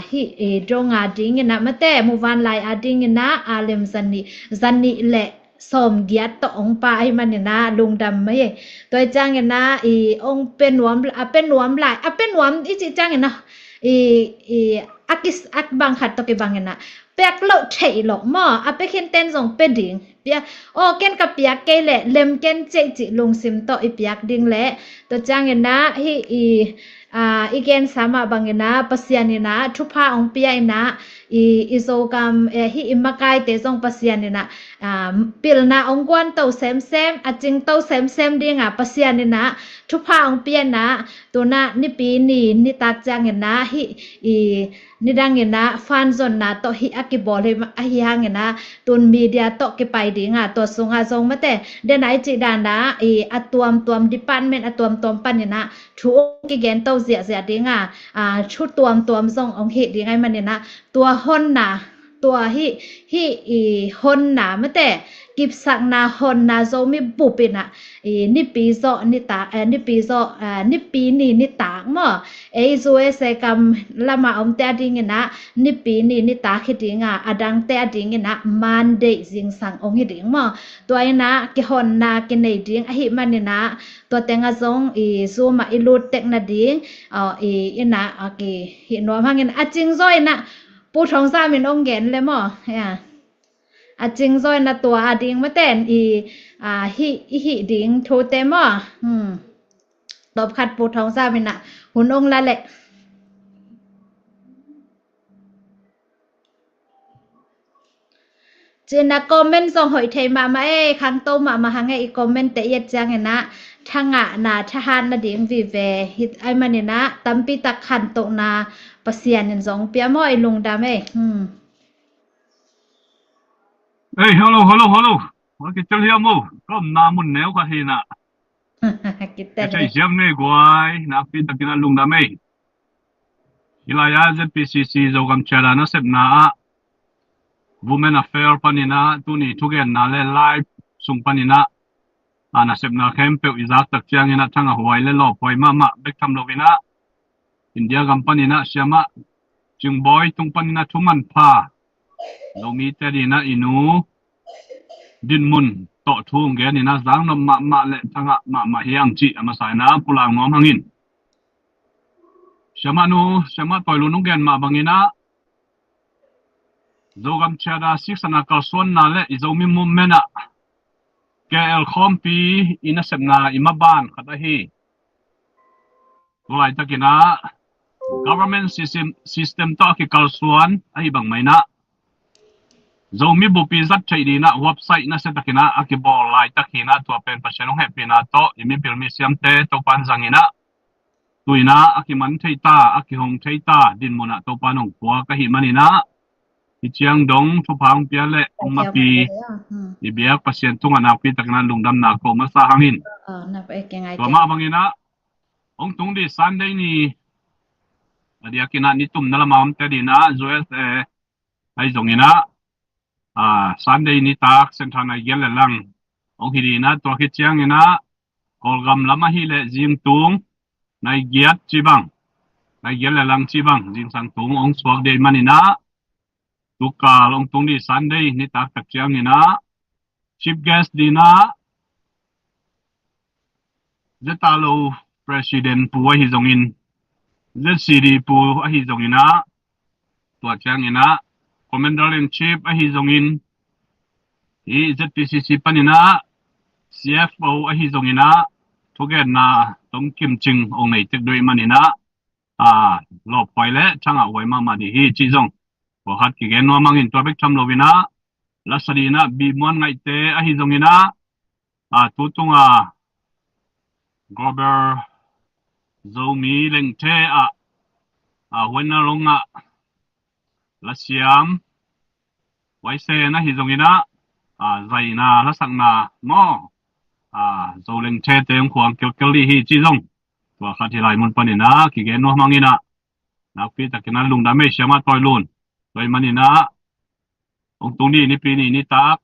hih dong a dingin ah mate, muvanlai a dingin ah a lim zanih, zanih leh sawmgiat tawh ong pia ahih manin ah lungdam ei. Tua i ciangin ah i ong pia nuam, a pia nuam lai, a pia nuam i cih ciangin ah i, i a kis, a bang khat tawh kibangin ah piak loh theih loh maw, a pia khinten zong pia ding, pia, aw ken ka piak kei leh lem ken cih, cih lungsim tawh i piak ding leh, tua ciangin ah hih i i gensa mah bangin ah Pasian in ah thupha ong pia in ah, i Zogam, hih i makaite zong Pasian in ah pilna ong guan to semsem, a cing to semsem ding a Pasian in ah thupha ong pia in ah, tu-in ah Nipi ni nitak ciangin ah hih i nidangin ah fan zonna tawh hih a kibawl hi, ahi hangin ah tun media tawh kipai ding a, tua sungah zong mate, den ah i cih dan ah i a tuamtuam department a tuamtuam panin ah thu ong kigen to ziahziah ding a, thu tuamtuam zong ong hih ding ahih manin ah, tua honna, tua hih, hih i honna mate, kipsakna honna Zomi bup in ah i Nipi zawh nitak, Nipi zawh, Nipi ni nitak maw, ei U S A gam lam a omte a dingin ah Nipi ni nitak hi ding a, a dangte a dingin ah Monday zingsang ong hi ding maw. Tua in ah kihonna kinei ding ahih manin ah, tua teng ah zong i Zoom ah i lut tek nading i in ah a kihih nuam hangin, a cing zaw in ah Pu Thawng Zam in ong gen le maw. A cing zaw in ah tua a ding mate i hih, i hih ding thute maw. Tawp khat Pu Thawng Zam in ah hun ong la leh. Cina comment zong hoih thei mahmah ei, khangto mahmah hang ei, i comment te i et ciangin ah thangahna, thahatna ding vive hi ai manin ah tampi tak khantohna Pasian in zong pia maw, i lungdam ei. Hmm. Ei, hello, hello, hello. Wa kitel hiam o, ka omna mun neu khat hi na. Kitel. Kitel hiam nei guai, nakpi takin ah lungdam ei. Hih lai-ah Z P C C Zogam Charter nasepna ah Women Affair panin ah tuni thugenna le live sung panin ah, a nasepna khempeuh i zak tak ciangin ah thangahhuai le lawphuai mahmah bek tham loin ah India gam panin ah siamah Cingbawi tung panin ah thu manpha, Zomite adingin ah i nu dinmun tawh thu hong genin ah zaknop mahmah le thangah mahmah hi hang cih a masa in ah pulak nuam hang in. Siamah nu, siamah Tawi Lun hong gen mah bangin ah Zogam Charter six ana kalsuanna le i Zomi movement ah K L khawmpi i nasepna i maban khat ahi. Tu laitakin ah government system, system tawh a kikalsuan ahi bang mah in ah Zomi bup i zat theih dingin ah website nasia takin ah a kibawl laitak hi in ah, tua pen Pasian hong hehpihna tawh i mipil misiamte Topa'n zangin ah tu-in ah a kiman thei ta, a kihong thei ta dinmun ah Topa'n hong puak ahih manin ah hih ciang dong thupha hong pia le hong mapi i biak Pasian tungah nakpi takin ah lungdamna ko masa hang in. Tua mah bangin ah hong tung ding Sunday ni a diakin ah nitumna lam a omte adingin ah U S A ahi zongin ah, a, Sunday nitak Central nai giat le lang hong hi dingin ah, tua khit ciangin ah Kawlgam lam ahih leh zingtung nai giat cih bang, nai giat le lang cih bang zingsang tung hong suak ding ahih manin ah, tukal hong tung ding Sunday nitak tak ciangin ah chief guest dingin ah Zeta Lo President pu ahi zongin, Z C D pu ahi zongin ah, tua ciangin ah Commander in Chief ahi zongin, hih Z P C C panin ah C F O ahi zongin ah thugenna tomkim cing hong nei tek ding ahih manin ah, a, lawphuai le thangahhuai mahmah ding hi cih zong tua khat kigen nuam hang in, tua bek tham loin ah lasa dingin ah Bi Muan Ngaihte ahi zongin ah, a, tu tunga Global Zomi Lengthe ah, a, Huaina Long ah lasiam Huaisen ahi zongin ah, a, zaina lasakna maw, a, Zo Lengthe te hong khuang kelkel ding hi cih zong tua khat hih lai mun panin ah kigen nuam hang in ah, nakpi takin ah lungdam ei siamah Tawi Lun. Tua ahih manin ah hong tung ding Nipi ni nitak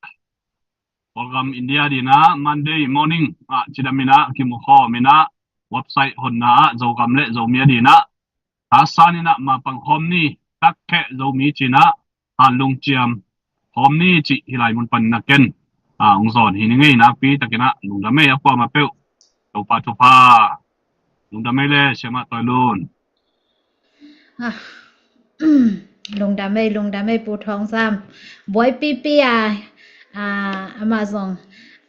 Kawlgam India adingin ah Monday morning ah cidam in ah kimu khawm in ah website honna ah Zogam le Zomi adingin ah thasan in ah mapang khawm ni, takkheh Zomi ci-in ah hanlung ciam khawm ni cih hih lai mun panin ah ken, a, hong zawn hi ning ei. Nakpi takin ah lungdam ei a kuamah peuh. Topa thupha. Lungdam ei le siamah Tawi Lun. Ah, lungdam ei, lungdam ei Pu Thawng Zam. Buaipipi a, a, amah zong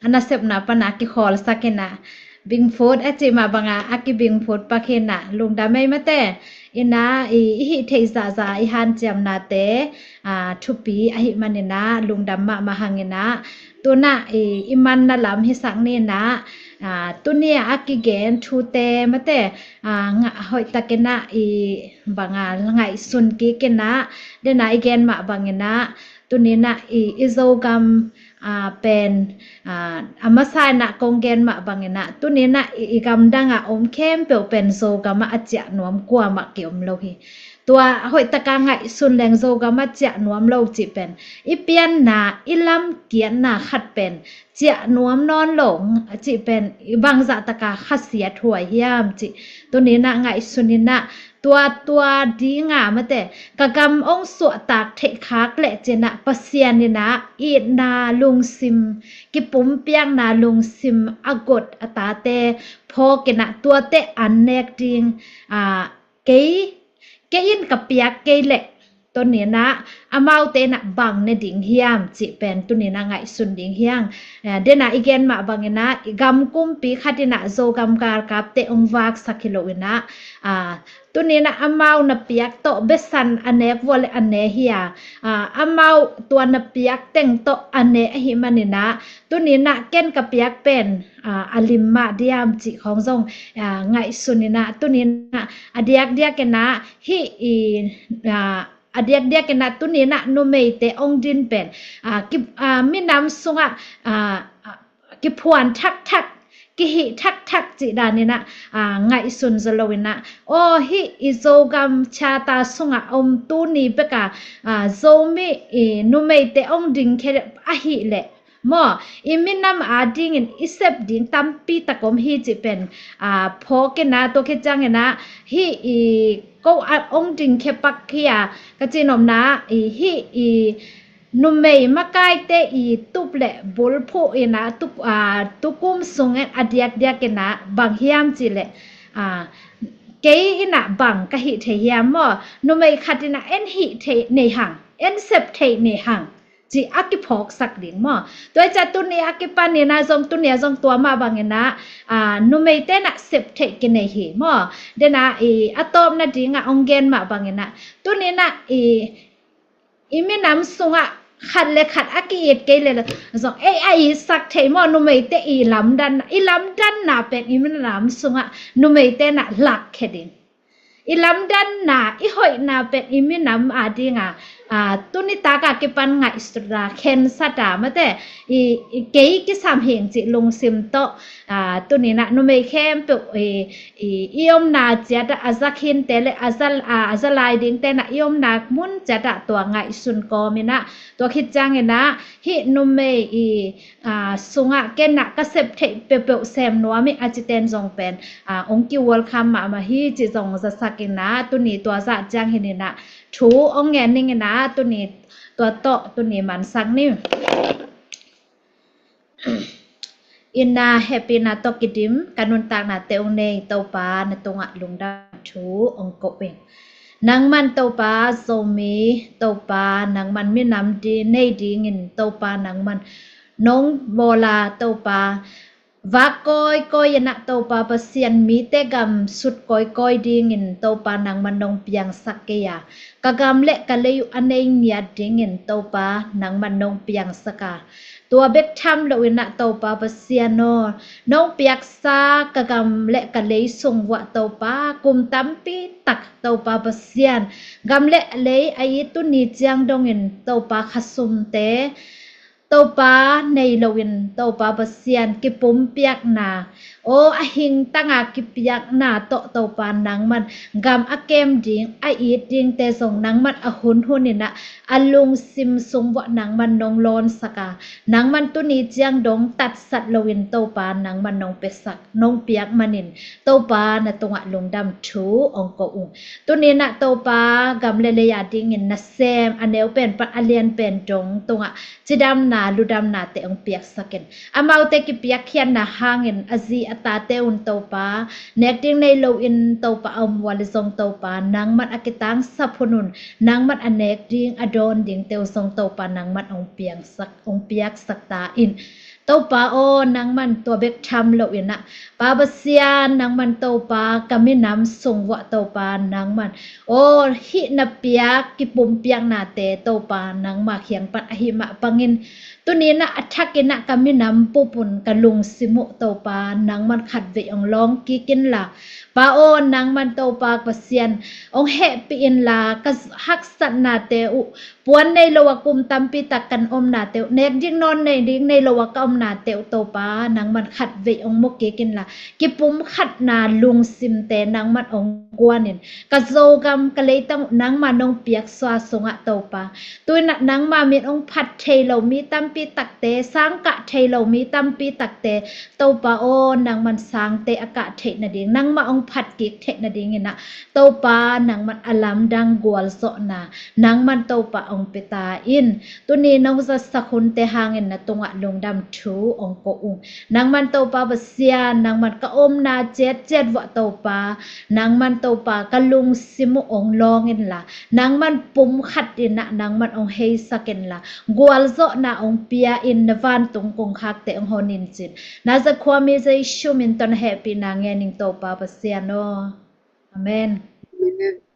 a nasepna pan a kikhawlsak in ah, bingphut a cih mah bang a, a kibingphut pak hi in ah, lungdam ei mate. In ah, i, i hih theih zahzah i hanciamnate, a, thupi ahih manin ah lungdam mahmah hang in ah, tu-in ah i, i manna lam hisak ni in ah, a, tuni a kigen thute mate, a, ngah hoih takin ah i bang a ngaihsun kik in ah, den a i gen mah bangin ah, tuni in ah i, i Zogam, a, pen, a, a masa in ah kong gen mah bangin ah, tuni in ah i, i gamdang ah om khempeuh pen Zogam ah a ciah nuam kuamah kiom lo hi. Tua hoih taka ngaihsun leng Zogam ah ciah nuam lo cih pen i pianna, i lamkiatna khat pen ciah nuam nawn lo cih pen i bangzah taka khasiat huai hiam cih tuni in ah ngaihsun in ah, tua, tua ding a mate, ka gam hong suahtak theih khak leh ci-in ah Pasian in ah itna lungsim, kipumpiakna lungsim a got a tate phawk in ah tuate an nek ding, a, kei, kei in ka piak kei leh Tuni-in ah amaute in ah bang ne ding hiam cih pen tuni-in ah ngaihsun ding hi hang. Eh, den ah i gen mah bangin ah i gam kumpi khat in ah Zogam galkapte hong vaksak hi loin ah, ah, tuni-in ah amau na piak tawh besan a nek vua leh a ne hi a, ah, amau tua na piak teng tawh a ne ahih manin ah tuni-in ah ken ka piak pen, ah, a lim mah diam cih khawng zong, ah, ngaihsun in ah tuni-in ah a diakdiakin ah hih i, ah, a diakdiakin ah tuni-in ah numeite hong din pen, ah, ki, ah, minam sungah, ah, ah, kiphuan thakthak, kihih thakthak cih danin ah, ah, ngaihsun zaw loin ah, aw, hih i Zogam Charter sungah om tuni bek a, ah, Zomi i numeite hong dingkhia ahih leh maw, i minam adingin i sep ding tampi tak om hi cih pen, ah, phawk in ah, tua khit ciangin ah hih i ko a hong dingkhia pak hi a, ka cihnopna ah i hih i numei makaite i tup leh bulphuh in ah tu, ah, tukum sungin a diakdiakin ah bang hiam cih leh, ah, kei in ah bang ka hih thei hiam maw? Numei khat in ah en hih thei nei hang, en sep thei nei hang cih a kiphawksak ding maw? Tua hi ciah tuni a kipanin ah zong, tuni ah zong tua mah bangin ah, ah, numeite in ah sep theih kinei hi maw? Den ah i a tawpna dingah hong gen mah bangin ah tuni-in ah i, i minam sungah khat le khat a ki-it kei leh zong ei a itsak thei maw? Numeite i lamdanna, i lamdanna pen i minam sungah numeite in ah lakkhia ding. I lamdanna, i hoihna pen i minam ading a, ah, tuni tak a kipan ngaihsut a khensat a, mate, i, i kei kisam hing cih lungsim tawh, ah, tuni-in ah numei khempeuh i, i, i omna ciat ah a za khinte leh a za, ah, a za lai dingte in ah i omna mun ciat ah tua ngaihsun kawmin ah, tua khit ciangin ah hih numei i, ah, sungah ken ah ka sep theih peuhpeuh sem nuam ing a cite in zong pen, ah, hong ki-welcome mahmah hi cih zong zasak in ah, tuni tua zah ciang hi-in ah thu hong ngen ning in ah, tuni tua tawh tuni mansak ni. Inn ah hehpihna tawh kidim ka nuntaknate hong nei Topa, na tungah lungdam thu hong ko ing. Nangman Topa, Zomi Topa, nangman minam di nei dingin Topa, nangman nong bawl a Topa, vak kawikawi in ah Topa Pasian, mite gam sut kawikawi dingin Topa, nangman nong piangsak kei a, ka gam leh ka lei uh a nei ngiat dingin Topa, nangman nong piangsak a, tua bek tham loin ah Topa Pasian aw, nong piaksa ka gam leh ka lei sung vuah Topa, kum tampi tak Topa Pasian, gam leh lei a it tuni ciang dongin Topa, khasumte Topa nei loin Topa Pasian, kipumpiakna, aw, a hingtanga kipiakna tawh Topa, nangman gam a kem ding, a it dingte zong nangman a hunhun in ah a lungsim sung vuah nangman nong lawnsak a, nangman tuni ciang dong tatsat loin Topa, nangman nong piaksak, nong piak manin Topa, na tungah lungdam thu hong ko ung. Tuni-in ah Topa, gam leh lei adingin nasem a neu pen pan a lian pen dong tungah cidamna ludamnate hong piaksak in, amaute kipiakkhiatna hangin a zi a tate un Topa, nek ding nei loin Topa a om uh a leh zong Topa, nangman a kitangsap hun un nangman a nek ding a dawn dingte uh zong Topa, nangman hong piangsak, hong piaksak ta in. Topa aw, nangman tua bek tham loin ah, Pa Pasian, nangman Topa, ka minam sung vuah Topa, nangman aw, hih na piak kipumpiaknate Topa, nangma kiang pan ahih mah bangin, tuni-in ah a thakin ah ka minam bup un ka lungsim uh Topa, nangman khatvei hong lawng kik inla, Pa aw, nangman Topa Pasian, hong hehpih inla, ka haksatnate uh, puan nei lo a kum tampi tak kan omnate uh, nek ding nawn nei ding nei lo a ka omnate uh Topa, nangman khatvei hong mu kik inla, kipumkhatna lungsimte nangman hong guan in, ka Zogam ka leitang uh nangma nong piaksuah sungah Topa, tu-in ah nangma min hong phat thei lo mi tampi takte, sang kah thei lo mi tampi takte, Topa aw, nangman sangte a kah theih nading, nangmah hong phat kik theih nadingin ah Topa, nangman a lamdang gualzawhna, nangman Topa hong pia ta in. Tuni nong zatsak hunte hangin na tungah lungdam thu hong ko ung. Nangman Topa Pasian, nangman ka omna ciatciat vuah Topa, nangman Topa ka lungsim uh hong lawng inla, nangman pumkhat in ah nangman hong heisak inla, gualzawhna hong pia in na vantung kongkhakte hong honin cin. Nazareth khuami Jesu min tawh na hehpihna ngen ing Topa Pasian aw. Amen. Amen.